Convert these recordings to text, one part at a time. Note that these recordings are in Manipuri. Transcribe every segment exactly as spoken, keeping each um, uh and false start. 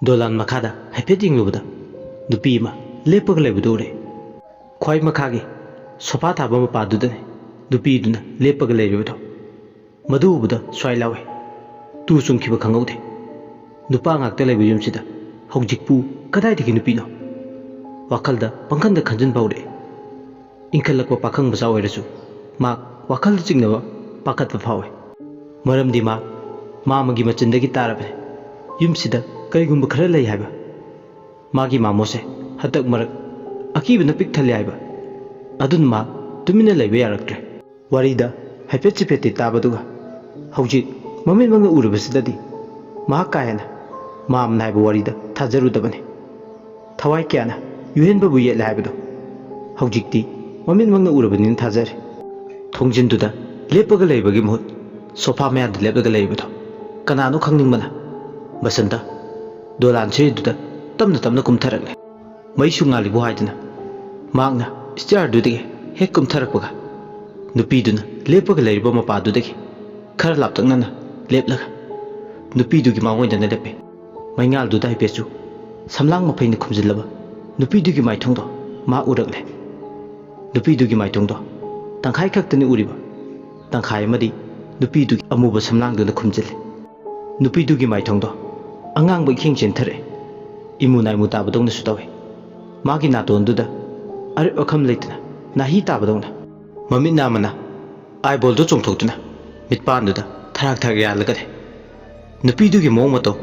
ꯗꯣꯂꯥꯟ ꯃꯈꯥꯗ ꯍꯥꯏꯐꯦꯠ ꯌꯦꯡꯂꯨꯕꯗ ꯅꯨꯄꯤ ꯑꯃ ꯂꯦꯞꯄꯒ ꯂꯩꯕꯗꯨ ꯎꯔꯦ꯫ ꯈ꯭ꯋꯥꯏ ꯃꯈꯥꯒꯤ ꯁꯣꯐꯥ ꯊꯥꯕ ꯃꯄꯥꯗꯨꯗꯅꯤ ꯅꯨꯄꯤꯗꯨꯅ ꯂꯦꯞꯄꯒ ꯂꯩꯔꯤꯕꯗꯣ꯫ ꯃꯗꯨ ꯎꯕꯗ ꯁ꯭ꯋꯥꯏ ꯂꯥꯎꯏ꯫ ꯇꯨ ꯆꯨꯡꯈꯤꯕ ꯈꯪꯍꯧꯗꯦ꯫ ꯅꯨꯄꯥ ꯉꯥꯛꯇ ꯂꯩꯕ ꯌꯨꯝꯁꯤꯗ ꯍꯧꯖꯤꯛꯄꯨ ꯀꯗꯥꯏꯗꯒꯤ ꯅꯨꯄꯤꯅꯣ? ꯋꯥꯈꯜꯗ ꯄꯪꯈꯟꯗ ꯈꯟꯖꯤꯟꯕ ꯍꯧꯔꯛꯏ꯫ ꯏꯟꯈꯠꯂꯛꯄ ꯄꯥꯈꯪ ꯃꯆꯥ ꯑꯣꯏꯔꯁꯨ ꯃꯍꯥꯛ ꯋꯥꯈꯜꯗ ꯆꯤꯡꯅꯕ, ꯄꯥꯈꯠꯄ ꯐꯥꯎꯏ꯫ ꯃꯔꯝꯗꯤ ꯃꯍꯥꯛ ꯃꯥꯃꯒꯤ ꯃꯆꯤꯟꯗꯒꯤ ꯇꯥꯔꯕꯅꯤ, ꯌꯨꯝꯁꯤꯗ ꯀꯔꯤꯒꯨꯝꯕ ꯈꯔ ꯂꯩ ꯍꯥꯏꯕ꯫ ꯃꯥꯒꯤ ꯃꯥꯃꯣꯁꯦ ꯍꯟꯗꯛ ꯃꯔꯛ ꯑꯀꯤꯕꯅ ꯄꯤꯛ ꯊꯜꯂꯦ ꯍꯥꯏꯕ꯫ ꯑꯗꯨꯅ ꯃꯍꯥꯛ ꯇꯨꯃꯤꯟꯅ ꯂꯩꯕ ꯌꯥꯔꯛꯇ꯭ꯔꯦ꯫ ꯋꯥꯔꯤꯗ ꯍꯥꯏꯐꯦꯠ ꯆꯤꯐꯦꯠꯇꯤ ꯇꯥꯕꯗꯨꯒ ꯍꯧꯖꯤꯛ ꯃꯃꯤꯠꯃꯛꯅ ꯎꯔꯕꯁꯤꯗꯗꯤ ꯃꯍꯥꯛ ꯀꯥ ꯍꯦꯟꯅ ꯃꯥꯝꯅ ꯍꯥꯏꯕ ꯋꯥꯔꯤꯗ ꯊꯥꯖꯔꯨꯗꯕꯅꯤ꯫ ꯊꯋꯥꯏ ꯀꯌꯥꯅ ꯌꯨꯍꯦꯟꯕꯕꯨ ꯌꯦꯠꯂꯦ ꯍꯥꯏꯕꯗꯣ ꯍꯧꯖꯤꯛꯇꯤ ꯃꯃꯤꯠꯃꯛꯅ ꯎꯔꯕꯅꯤꯅ ꯊꯥꯖꯔꯦ꯫ ꯊꯣꯡꯖꯤꯟꯗꯨꯗ ꯂꯦꯞꯄꯒ ꯂꯩꯕꯒꯤ ꯃꯍꯨꯠ ꯁꯣꯐꯥ ꯃꯌꯥꯗ ꯂꯦꯞꯂꯒ ꯂꯩꯕꯗꯣ ꯀꯅꯥꯅꯣ ꯈꯪꯅꯤꯡꯕꯅ꯫ ꯕꯁꯟꯇ, ꯗꯣꯂꯥꯟ ꯁꯤꯔꯤꯗꯨꯗ ꯇꯞꯅ ꯇꯞꯅ ꯀꯨꯝꯊꯔꯛꯂꯦ꯫ ꯃꯩꯁꯨ ꯉꯥꯜꯂꯤꯕꯨ ꯍꯥꯏꯗꯨꯅ ꯃꯍꯥꯛꯅ ꯁ꯭ꯇꯤꯌꯥꯔꯗꯨꯗꯒꯤ ꯍꯦꯛ ꯀꯨꯝꯊꯔꯛꯄꯒ ꯅꯨꯄꯤꯗꯨꯅ ꯂꯦꯞꯄꯒ ꯂꯩꯔꯤꯕ ꯃꯄꯥꯗꯨꯗꯒꯤ ꯈꯔ ꯂꯥꯞꯇꯛꯅꯅ ꯂꯦꯞꯂꯒ ꯅꯨꯄꯤꯗꯨꯒꯤ ꯃꯥꯡꯑꯣꯏꯗꯅ ꯂꯦꯞꯄꯦ꯫ ꯃꯩꯉꯥꯜꯗꯨꯗ ꯍꯥꯏꯐꯦꯠꯁꯨ ꯁꯝꯂꯥꯡ ꯃꯐꯩꯅ ꯈꯨꯝꯖꯤꯜꯂꯕ ꯅꯨꯄꯤꯗꯨꯒꯤ ꯃꯥꯏꯊꯣꯡꯗꯣ ꯃꯥ ꯎꯔꯛꯂꯦ꯫ ꯅꯨꯄꯤꯗꯨꯒꯤ ꯃꯥꯏꯊꯣꯡꯗꯣ ꯇꯪꯈꯥꯏ ꯈꯛꯇꯅꯤ ꯎꯔꯤꯕ, ꯇꯪꯈꯥꯏ ꯑꯃꯗꯤ ꯅꯨꯄꯤꯗꯨꯒꯤ ꯑꯃꯨꯕ ꯁꯝꯂꯥꯡꯗꯨꯅ ꯈꯨꯝꯖꯤꯜꯂꯦ꯫ ꯅꯨꯄꯤꯗꯨꯒꯤ ꯃꯥꯏꯊꯣꯡꯗꯣ ꯑꯉꯥꯡꯕ ꯏꯈꯦꯡ ꯆꯦꯟꯊꯔꯛꯑꯦ꯫ ꯏꯃꯨ ꯅꯥꯏꯃꯨ ꯇꯥꯕꯗꯧꯅꯁꯨ ꯇꯧꯏ꯫ ꯃꯥꯒꯤ ꯅꯥꯇꯣꯟꯗꯨꯗ ꯑꯔꯦꯞ ꯑꯈꯝ ꯂꯩꯇꯅ ꯅꯥꯍꯤ ꯇꯥꯕꯗꯧꯅ꯫ ꯃꯃꯤꯠ ꯅꯥꯃꯅ ꯑꯥꯏꯕꯣꯜꯗꯨ ꯆꯣꯡꯊꯣꯛꯇꯨꯅ ꯃꯤꯠꯄꯥꯟꯗꯨꯗ ꯊꯔꯥꯛ ꯊꯔꯥꯛ ꯌꯥꯜꯂꯒ ꯂꯩ꯫ ꯅꯨꯄꯤꯗꯨꯒꯤ ꯃꯑꯣꯡ ꯃꯇꯧ,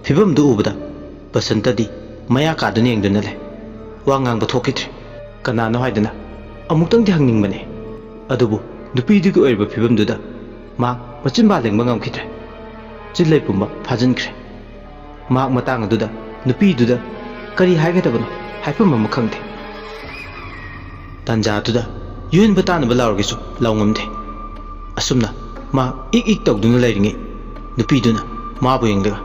ꯐꯤꯕꯝꯗꯨ ꯎꯕꯗ ꯕꯁꯟꯇꯗꯤ ꯃꯌꯥ ꯀꯥꯗꯨꯅ ꯌꯦꯡꯗꯨꯅ ꯂꯩ꯫ ꯋꯥ ꯉꯥꯡꯕ ꯊꯣꯛꯈꯤꯗ꯭ꯔꯦ꯫ ꯀꯅꯥꯅꯣ ꯍꯥꯏꯗꯅ ꯑꯃꯨꯛꯇꯪꯗꯤ ꯍꯪꯅꯤꯡꯕꯅꯤ꯫ ꯑꯗꯨꯕꯨ ꯅꯨꯄꯤꯗꯨꯒꯤ ꯑꯣꯏꯔꯤꯕ ꯐꯤꯕꯝꯗꯨꯗ ꯃꯍꯥꯛ ꯃꯆꯤꯟꯕꯥ ꯂꯦꯡꯕ ꯉꯝꯈꯤꯗ꯭ꯔꯦ꯫ ꯆꯤꯜꯂꯩ ꯄꯨꯝꯕ ꯐꯥꯖꯤꯟꯈ꯭ꯔꯦ꯫ ꯃꯍꯥꯛ ꯃꯇꯥꯡ ꯑꯗꯨꯗ ꯅꯨꯄꯤꯗꯨꯗ ꯀꯔꯤ ꯍꯥꯏꯒꯗꯕꯅꯣ ꯍꯥꯏꯐꯝ ꯑꯃ ꯈꯪꯗꯦ꯫ ꯇꯥꯟꯖꯥꯗꯨꯗ ꯌꯨꯍꯦꯟꯕ ꯇꯥꯅꯕ ꯂꯥꯎꯔꯒꯁꯨ ꯂꯥꯎ ꯉꯝꯗꯦ꯫ ꯑꯁꯨꯝꯅ ꯃꯍꯥꯛ ꯏꯛ ꯏꯛ ꯇꯧꯗꯨꯅ ꯂꯩꯔꯤꯉꯩ ꯅꯨꯄꯤꯗꯨꯅ ꯃꯥꯕꯨ ꯌꯦꯡꯂꯒ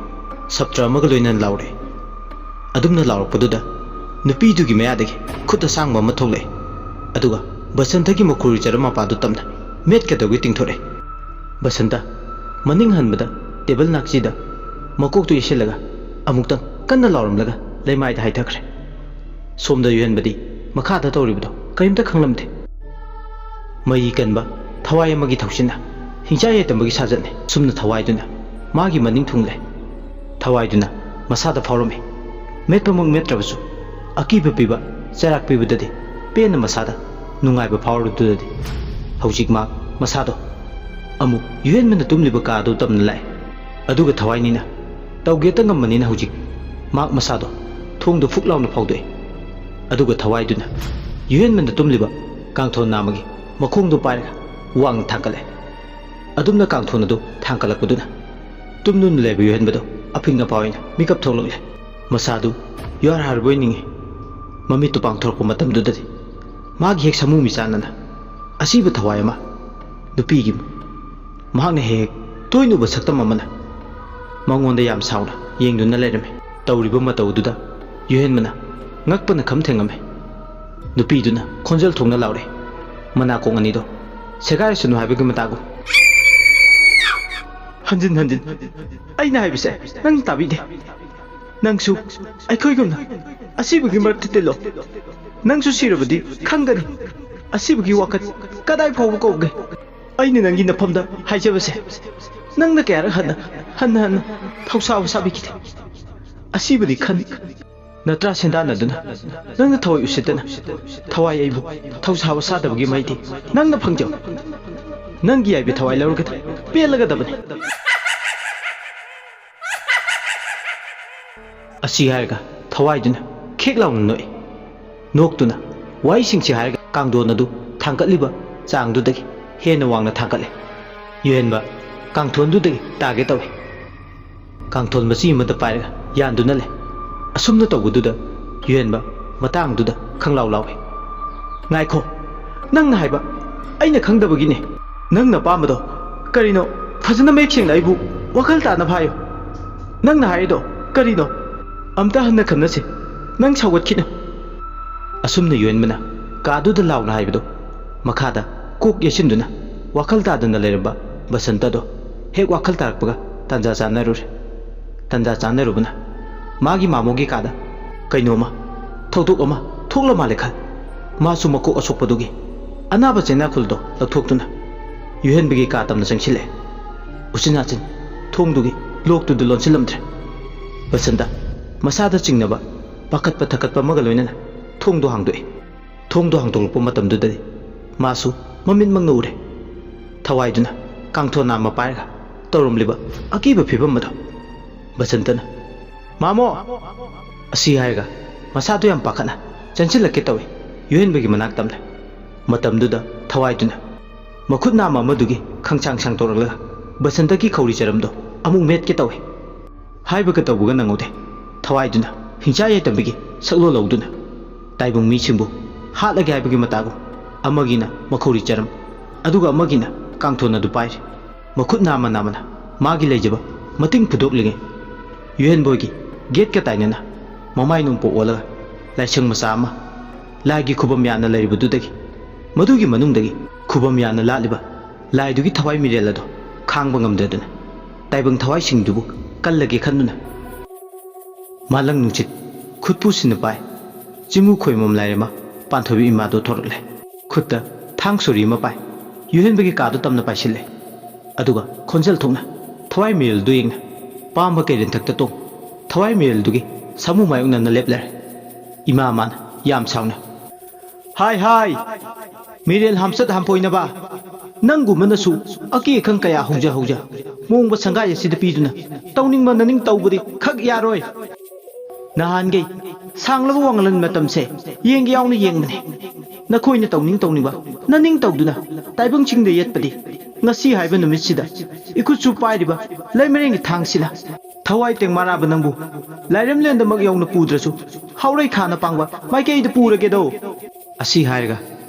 ꯁꯞꯇ꯭ꯔ ꯑꯃꯒ ꯂꯣꯏꯅꯅ ꯂꯥꯎꯔꯛꯏ꯫ ꯑꯗꯨꯝꯅ ꯂꯥꯎꯔꯛꯄꯗꯨꯗ ꯅꯨꯄꯤꯗꯨꯒꯤ ꯃꯌꯥꯗꯒꯤ ꯈꯨꯠ ꯑꯁꯥꯡꯕ ꯑꯃ ꯊꯣꯛꯂꯛꯏ꯫ ꯑꯗꯨꯒ ꯕꯁꯟꯇꯒꯤ ꯃꯈꯨꯔꯤ ꯆꯔꯝ ꯃꯄꯥꯗꯨ ꯇꯞꯅ ꯃꯦꯠꯀꯗꯧꯒꯤ ꯇꯤꯡꯊꯣꯔꯛꯏ꯫ ꯕꯁꯟꯇ ꯃꯅꯤꯡ ꯍꯟꯕꯗ ꯇꯦꯕꯜ ꯅꯥꯛꯆꯤꯗ ꯃꯀꯣꯛꯇꯨ ꯌꯩꯁꯤꯜꯂꯒ ꯑꯃꯨꯛꯇꯪ ꯀꯟꯅ ꯂꯥꯎꯔꯝꯂꯒ ꯂꯩꯃꯥꯏꯗ ꯍꯥꯏꯊꯈ꯭ꯔꯦ꯫ ꯁꯣꯝꯗ ꯌꯨꯍꯦꯟꯕꯗꯤ ꯃꯈꯥꯗ ꯇꯧꯔꯤꯕꯗꯣ ꯀꯔꯤꯝꯇ ꯈꯪꯂꯝꯗꯦ꯫ ꯃꯩ ꯀꯟꯕ ꯊꯋꯥꯏ ꯑꯃꯒꯤ ꯊꯧꯁꯤꯟꯅ ꯍꯤꯡꯆꯥꯏ ꯌꯥꯏꯇꯝꯕꯒꯤ ꯁꯥꯖꯠꯅꯤ꯫ ꯁꯨꯝꯅ ꯊꯋꯥꯏꯗꯨꯅ ꯃꯥꯒꯤ ꯃꯅꯤꯡ ꯊꯨꯡꯂꯦ꯫ ꯊꯋꯥꯏꯗꯨꯅ ꯃꯁꯥꯗ ꯐꯥꯎꯔꯝꯃꯤ꯫ ꯃꯦꯠꯄꯃꯛ ꯃꯦꯠꯇ꯭ꯔꯕꯁꯨ ꯑꯀꯤꯕ ꯄꯤꯕ ꯆꯩꯔꯥꯛ ꯄꯤꯕꯗꯗꯤ ꯄꯦꯟꯅ ꯃꯁꯥꯗ ꯅꯨꯡꯉꯥꯏꯕ ꯐꯥꯎꯔꯗꯨꯗꯗꯤ꯫ ꯍꯧꯖꯤꯛ ꯃꯍꯥꯛ ꯃꯁꯥꯗꯣ ꯑꯃꯨꯛ ꯌꯨꯍꯦꯟꯕꯅ ꯇꯨꯝꯂꯤꯕ ꯀꯥꯗꯨ ꯇꯝꯅ ꯂꯥꯛꯑꯦ꯫ ꯑꯗꯨꯒ ꯊꯋꯥꯏꯅꯤꯅ ꯇꯧꯒꯦꯇ ꯉꯝꯕꯅꯤꯅ ꯍꯧꯖꯤꯛ ꯃꯍꯥꯛ ꯃꯁꯥꯗꯣ ꯊꯣꯡꯗꯣ ꯐꯨꯛ ꯂꯥꯎꯅ ꯐꯥꯎꯗꯣꯛꯏ꯫ ꯑꯗꯨꯒ ꯊꯋꯥꯏꯗꯨꯅ ꯌꯨꯍꯦꯟꯕꯅ ꯇꯨꯝꯂꯤꯕ ꯀꯥꯡꯊꯣꯟ ꯅꯥꯝꯃꯒꯤ ꯃꯈꯣꯡꯗꯣ ꯄꯥꯏꯔꯒ ꯋꯥꯡꯅ ꯊꯥꯡꯒꯠꯂꯦ꯫ ꯑꯗꯨꯝꯅ ꯀꯥꯡꯊꯣꯟ ꯑꯗꯨ ꯊꯥꯡꯒꯠꯂꯛꯄꯗꯨꯅ ꯇꯨꯝꯗꯨꯅ ꯂꯩꯕ ꯌꯨꯍꯦꯟꯕꯗꯣ ꯑꯐꯤꯡ ꯑꯐꯥꯏ ꯑꯣꯏꯅ ꯃꯤꯀꯞ ꯊꯣꯛꯂꯛꯂꯦ꯫ ꯃꯁꯥꯗꯨ ꯌꯨꯍꯥꯔ ꯍꯥꯔꯕꯣꯏ ꯅꯤꯡꯉꯤ꯫ ꯃꯃꯤꯠꯇꯨ ꯄꯥꯡꯊꯣꯔꯛꯄ ꯃꯇꯝꯗꯨꯗꯗꯤ ꯃꯥꯒꯤ ꯍꯦꯛ ꯁꯃꯨ ꯃꯤꯆꯥꯟꯅꯅ ꯑꯁꯤꯕ ꯊꯋꯥꯏ ꯑꯃ, ꯅꯨꯄꯤꯒꯤ ꯃꯍꯥꯛꯅ ꯍꯦꯛ ꯍꯦꯛ ꯇꯣꯏꯅ ꯎꯕ ꯁꯛꯇꯝ ꯑꯃꯅ ꯃꯉꯣꯟꯗ ꯌꯥꯝ ꯁꯥꯎꯅ ꯌꯦꯡꯗꯨꯅ ꯂꯩꯔꯝꯃꯤ꯫ ꯇꯧꯔꯤꯕ ꯃꯇꯧ ꯑꯗꯨꯗ ꯌꯨꯍꯦꯟꯕꯅ ꯉꯛꯄꯅ ꯈꯝ ꯊꯦꯡꯉꯝꯃꯤ꯫ ꯅꯨꯄꯤꯗꯨꯅ ꯈꯣꯟꯖꯦꯜ ꯊꯣꯛꯅ ꯂꯥꯎꯔꯦ, ꯃꯅꯥꯀꯣꯡ ꯑꯅꯤꯗꯣ ꯁꯦꯒꯥꯏꯔꯁꯅꯨ ꯍꯥꯏꯕꯒꯤ ꯃꯇꯥꯒꯨꯝ꯫ ꯍꯟꯖꯤꯟ ꯍꯟꯖꯤꯟ ꯑꯩꯅ ꯍꯥꯏꯕꯁꯦ ꯅꯪ ꯇꯥꯕꯤꯗꯦ꯫ ꯅꯪꯁꯨ ꯑꯩꯈꯣꯏꯒꯨꯝꯅ ꯑꯁꯤꯕꯒꯤ ꯃꯔꯛꯇ ꯇꯤꯜꯂꯣ꯫ ꯅꯪꯁꯨ ꯁꯤꯔꯕꯗꯤ ꯈꯪꯒꯅꯤ ꯑꯁꯤꯕꯒꯤ ꯋꯥꯈꯜ ꯀꯗꯥꯏ ꯐꯥꯎꯕ ꯀꯧꯒꯦ꯫ ꯑꯩꯅ ꯅꯪꯒꯤ ꯅꯐꯝꯗ ꯍꯥꯏꯖꯕꯁꯦ ꯅꯪꯅ ꯀꯌꯥꯔꯛ ꯍꯟꯅ ꯍꯟꯅ ꯍꯟꯅ ꯊꯧꯁꯥꯕ ꯁꯥꯕꯤꯈꯤꯗꯦ꯫ ꯑꯁꯤꯕꯗꯤ ꯈꯟ ꯅꯠꯇ꯭ꯔꯥ ꯁꯦꯟꯗꯥꯟꯅꯗꯨꯅ ꯅꯪꯅ ꯊꯋꯥꯏ ꯎꯁꯤꯠꯇꯅ ꯊꯋꯥꯏ ꯑꯩꯕꯨ ꯊꯧꯁꯥꯕ ꯁꯥꯗꯕꯒꯤ ꯃꯍꯩꯗꯤ ꯅꯪꯅ ꯐꯪꯖꯧ꯫ ꯅꯪꯒꯤ ꯌꯥꯏꯕ ꯊꯋꯥꯏ ꯂꯧꯔꯒꯗꯤ ꯄꯦꯜꯂꯒꯗꯕꯅꯤ꯫ ꯑꯁꯤ ꯍꯥꯏꯔꯒ ꯊꯋꯥꯏꯗꯨꯅ ꯈꯦꯛ ꯂꯥꯎꯅ ꯅꯣꯛꯏ꯫ ꯅꯣꯛꯇꯨꯅ ꯋꯥꯍꯩꯁꯤꯡꯁꯤ ꯍꯥꯏꯔꯒ ꯀꯥꯡꯊꯣꯟ ꯑꯗꯨ ꯊꯥꯡꯒꯠꯂꯤꯕ ꯆꯥꯡꯗꯨꯗꯒꯤ ꯍꯦꯟꯅ ꯋꯥꯡꯅ ꯊꯥꯡꯒꯠꯂꯦ꯫ ꯌꯨꯍꯦꯟꯕ ꯀꯥꯡꯊꯣꯟꯗꯨꯗꯒꯤ ꯇꯥꯒꯦ ꯇꯧꯏ꯫ ꯀꯥꯡꯊꯣꯟ ꯃꯆꯤ ꯑꯃꯗ ꯄꯥꯏꯔꯒ ꯌꯥꯟꯗꯨꯅ ꯂꯩ꯫ ꯑꯁꯨꯝꯅ ꯇꯧꯕꯗꯨꯗ ꯌꯨꯍꯦꯟꯕ ꯃꯇꯥꯡꯗꯨꯗ ꯈꯪꯂꯥꯎ ꯂꯥꯎꯏ꯫ "ꯉꯥꯏꯈꯣ, ꯅꯪꯅ ꯍꯥꯏꯕ ꯑꯩꯅ ꯈꯪꯗꯕꯒꯤꯅꯦ꯫ ꯅꯪꯅ ꯑꯄꯥꯝꯕꯗꯣ ꯀꯔꯤꯅꯣ ꯐꯖꯅ ꯃꯌꯦꯛ ꯁꯦꯡꯅ ꯑꯩꯕꯨ ꯋꯥꯈꯜ ꯇꯥꯅꯕ ꯍꯥꯏꯌꯨ꯫ ꯅꯪꯅ ꯍꯥꯏꯔꯤꯗꯣ ꯀꯔꯤꯅꯣ? ꯑꯝꯇ ꯍꯟꯅ ꯈꯟꯅꯁꯤ꯫ ꯅꯪ ꯁꯥꯎꯒꯠꯈꯤꯅꯨ꯫" ꯑꯁꯨꯝꯅ ꯌꯨꯍꯦꯟꯕꯅ ꯀꯥꯗꯨꯗ ꯂꯥꯎꯅ ꯍꯥꯏꯕꯗꯣ ꯃꯈꯥꯗ ꯀꯣꯛ ꯌꯩꯁꯤꯟꯗꯨꯅ ꯋꯥꯈꯜ ꯇꯥꯗꯅ ꯂꯩꯔꯝꯕ ꯕꯁꯟꯇꯗꯣ ꯍꯦꯛ ꯋꯥꯈꯜ ꯇꯥꯔꯛꯄꯒ ꯇꯥꯟꯖꯥ ꯆꯥꯅꯔꯨꯔꯦ꯫ ꯇꯥꯟꯖꯥ ꯆꯥꯅꯔꯨꯕꯅ ꯃꯥꯒꯤ ꯃꯥꯃꯣꯒꯤ ꯀꯥꯗ ꯀꯩꯅꯣꯝꯃ, ꯊꯧꯗꯣꯛ ꯑꯃ ꯊꯣꯛꯂ ꯃꯥꯜꯂꯦ ꯈꯜ, ꯃꯥꯁꯨ ꯃꯀꯣꯛ ꯑꯁꯣꯛꯄꯗꯨꯒꯤ ꯑꯅꯥꯕ ꯆꯩꯅꯥꯈꯨꯜꯗꯣ ꯂꯧꯊꯣꯛꯇꯨꯅ ꯌꯨꯍꯦꯟꯕꯒꯤ ꯀꯥ ꯇꯝꯅ ꯆꯪꯁꯤꯜꯂꯛꯑꯦ꯫ ꯎꯆꯤꯟ ꯅꯥꯆꯤꯟ ꯊꯣꯡꯗꯨꯒꯤ ꯂꯣꯛꯇꯨꯗ ꯂꯣꯟꯁꯤꯜꯂꯝꯗ꯭ꯔꯦ꯫ ꯕꯁꯟꯇ ꯃꯁꯥꯗ ꯆꯤꯡꯅꯕ ꯄꯥꯈꯠꯄ ꯊꯀꯠꯄ ꯑꯃꯒ ꯂꯣꯏꯅꯅ ꯊꯣꯡꯗꯣ ꯍꯥꯡꯗꯣꯛꯑꯦ꯫ ꯊꯣꯡꯗꯣ ꯍꯥꯡꯗꯣꯛꯂꯛꯄ ꯃꯇꯝꯗꯨꯗꯗꯤ ꯃꯥꯁꯨ ꯃꯃꯤꯠꯃꯛꯅ ꯎꯔꯦ꯫ ꯊꯋꯥꯏꯗꯨꯅ ꯀꯥꯡꯊꯣꯟ ꯅꯥꯝꯃ ꯄꯥꯏꯔꯒ ꯇꯧꯔꯝꯂꯤꯕ ꯑꯀꯤꯕ ꯐꯤꯕꯝ ꯑꯗꯣ꯫ ꯕꯁꯟꯇꯅ, "ꯃꯥꯃꯣ!" ꯑꯁꯤ ꯍꯥꯏꯔꯒ ꯃꯁꯥꯗꯣ ꯌꯥꯝ ꯄꯥꯈꯠꯅ ꯆꯪꯁꯤꯜꯂꯛꯀꯦ ꯇꯧꯏ ꯌꯨꯍꯦꯟꯕꯒꯤ ꯃꯅꯥꯛ ꯇꯝꯅ꯫ ꯃꯇꯝꯗꯨꯗ ꯊꯋꯥꯏꯗꯨꯅ ꯃꯈꯨꯠ ꯅꯥꯝꯃ ꯑꯃꯗꯨꯒꯤ ꯈꯪꯁꯥꯡ ꯁꯥꯡꯗꯣꯔꯛꯂꯒ ꯕꯁꯟꯇꯒꯤ ꯈꯧꯔꯤ ꯆꯔꯝꯗꯣ ꯑꯃꯨꯛ ꯃꯦꯠꯀꯦ ꯇꯧꯏ꯫ ꯍꯥꯏꯕꯒ ꯇꯧꯕꯒ ꯅꯪꯍꯧꯗꯦ꯫ ꯊꯋꯥꯏꯗꯨꯅ ꯍꯤꯡꯆꯥ ꯌꯥꯏꯇꯝꯕꯤꯒꯤ ꯁꯛꯂꯣꯟ ꯂꯧꯗꯨꯅ ꯇꯥꯏꯕꯪ ꯃꯤꯁꯤꯡꯕꯨ ꯍꯥꯠꯂꯒꯦ ꯍꯥꯏꯕꯒꯤ ꯃꯇꯥꯒꯨꯝ ꯑꯃꯒꯤꯅ ꯃꯈꯧꯔꯤ ꯆꯔꯝ, ꯑꯗꯨꯒ ꯑꯃꯒꯤꯅ ꯀꯥꯡꯊꯣꯟ ꯑꯗꯨ ꯄꯥꯏꯔꯤ꯫ ꯃꯈꯨꯠ ꯅꯥꯝꯃ ꯅꯥꯝꯃꯅ ꯃꯥꯒꯤ ꯂꯩꯖꯕ ꯃꯇꯤꯡ ꯐꯨꯗꯣꯛꯂꯤꯉꯩ ꯌꯨꯍꯦꯟꯕꯣꯏꯒꯤ ꯒꯦꯠꯀ ꯇꯥꯏꯅꯅ ꯃꯃꯥꯏ ꯅꯣꯡꯄꯣꯛ ꯑꯣꯜꯂꯒ ꯂꯥꯏꯁꯪ ꯃꯆꯥ ꯑꯃ, ꯂꯥꯏꯒꯤ ꯈꯨꯕꯝ ꯌꯥꯅ ꯂꯩꯔꯤꯕꯗꯨꯗꯒꯤ, ꯃꯗꯨꯒꯤ ꯃꯅꯨꯡꯗꯒꯤ ꯈꯨꯕꯝ ꯌꯥꯅ ꯂꯥꯠꯂꯤꯕ ꯂꯥꯏꯗꯨꯒꯤ ꯊꯋꯥꯏ ꯃꯤꯔꯦꯜ ꯑꯗꯣ ꯈꯥꯡꯕ ꯉꯝꯗꯗꯨꯅ ꯇꯥꯏꯕꯪ ꯊꯋꯥꯏꯁꯤꯡꯗꯨꯕꯨ ꯀꯜꯂꯒꯦ ꯈꯟꯗꯨꯅ ꯃꯥꯂꯪ ꯅꯨꯡꯁꯤꯠ ꯈꯨꯠꯄꯨ ꯁꯤꯟꯅ ꯄꯥꯏ ꯆꯤꯡꯃꯨ ꯈꯣꯏꯃꯣꯝ ꯂꯥꯏꯔꯦꯝꯃ ꯄꯥꯟꯊꯣꯏꯕꯤ ꯏꯃꯥꯗꯣ ꯊꯣꯔꯛꯂꯦ꯫ ꯈꯨꯠꯇ ꯊꯥꯡ ꯁꯣꯔꯤ ꯑꯃ ꯄꯥꯏ ꯌꯨꯍꯦꯟꯕꯒꯤ ꯀꯥꯗꯣ ꯇꯝꯅ ꯄꯥꯏꯁꯤꯜꯂꯦ꯫ ꯑꯗꯨꯒ ꯈꯣꯟꯖꯦꯜ ꯊꯣꯛꯅ ꯊꯋꯥꯏ ꯃꯤꯔꯦꯜꯗꯨ ꯌꯦꯡꯅ ꯄꯥꯝꯕ ꯀꯩꯔꯦꯟꯊꯛꯇ ꯇꯣꯡ ꯊꯋꯥꯏ ꯃꯤꯔꯦꯜꯗꯨꯒꯤ ꯁꯥꯃꯨ ꯃꯥꯌꯣꯛꯅꯅ ꯂꯦꯞꯂꯔꯦ꯫ ꯏꯃꯥ ꯃꯥꯅ ꯌꯥꯝ ꯁꯥꯎꯅ, "ꯍꯥꯏ ꯍꯥꯏ! ꯃꯤꯔꯦꯜ ꯍꯥꯝꯆꯠ ꯍꯥꯝꯐꯣꯏꯅꯕ! ꯅꯪꯒꯨꯝꯕꯅꯁꯨ ꯑꯀꯤ ꯑꯈꯪ ꯀꯌꯥ ꯍꯧꯖ ꯍꯧꯖ ꯃꯣꯡꯕ ꯁꯪꯒꯥꯏ ꯑꯁꯤꯗ ꯄꯤꯗꯨꯅ ꯇꯧꯅꯤꯡꯕ ꯅꯅꯤꯡ ꯇꯧꯕꯗꯤ ꯈꯛ ꯌꯥꯔꯣꯏ꯫ ꯅꯍꯥꯟꯒꯩ ꯁꯥꯡꯂꯕ ꯋꯥꯡꯂꯟ ꯃꯇꯝꯁꯦ ꯌꯦꯡꯒꯦ ꯌꯥꯎꯅ ꯌꯦꯡꯕꯅꯦ꯫ ꯅꯈꯣꯏꯅ ꯇꯧꯅꯤꯡ ꯇꯧꯅꯤꯡꯕ ꯅꯅꯤꯡ ꯇꯧꯗꯨꯅ ꯇꯥꯏꯕꯪ ꯆꯤꯡꯗ ꯌꯦꯠꯄꯗꯤ ꯉꯁꯤ ꯍꯥꯏꯕ ꯅꯨꯃꯤꯠꯁꯤꯗ ꯏꯈꯨꯠꯁꯨ ꯄꯥꯏꯔꯤꯕ ꯂꯩꯃꯔꯦꯟꯒꯤ ꯊꯥꯡꯁꯤꯅ꯫ ꯊꯋꯥꯏ ꯇꯦꯡ ꯃꯥꯔꯥꯕ ꯅꯪꯕꯨ ꯂꯥꯏꯔꯦꯝꯂꯦꯟꯗꯃꯛ ꯌꯧꯅ ꯄꯨꯗ꯭ꯔꯁꯨ ꯍꯥꯎꯔꯩ ꯈꯥꯅ ꯄꯥꯡꯕ ꯃꯥꯏꯀꯩꯗ ꯄꯨꯔꯒꯦꯗꯣ!" ꯑꯁꯤ ꯍꯥꯏꯔꯒ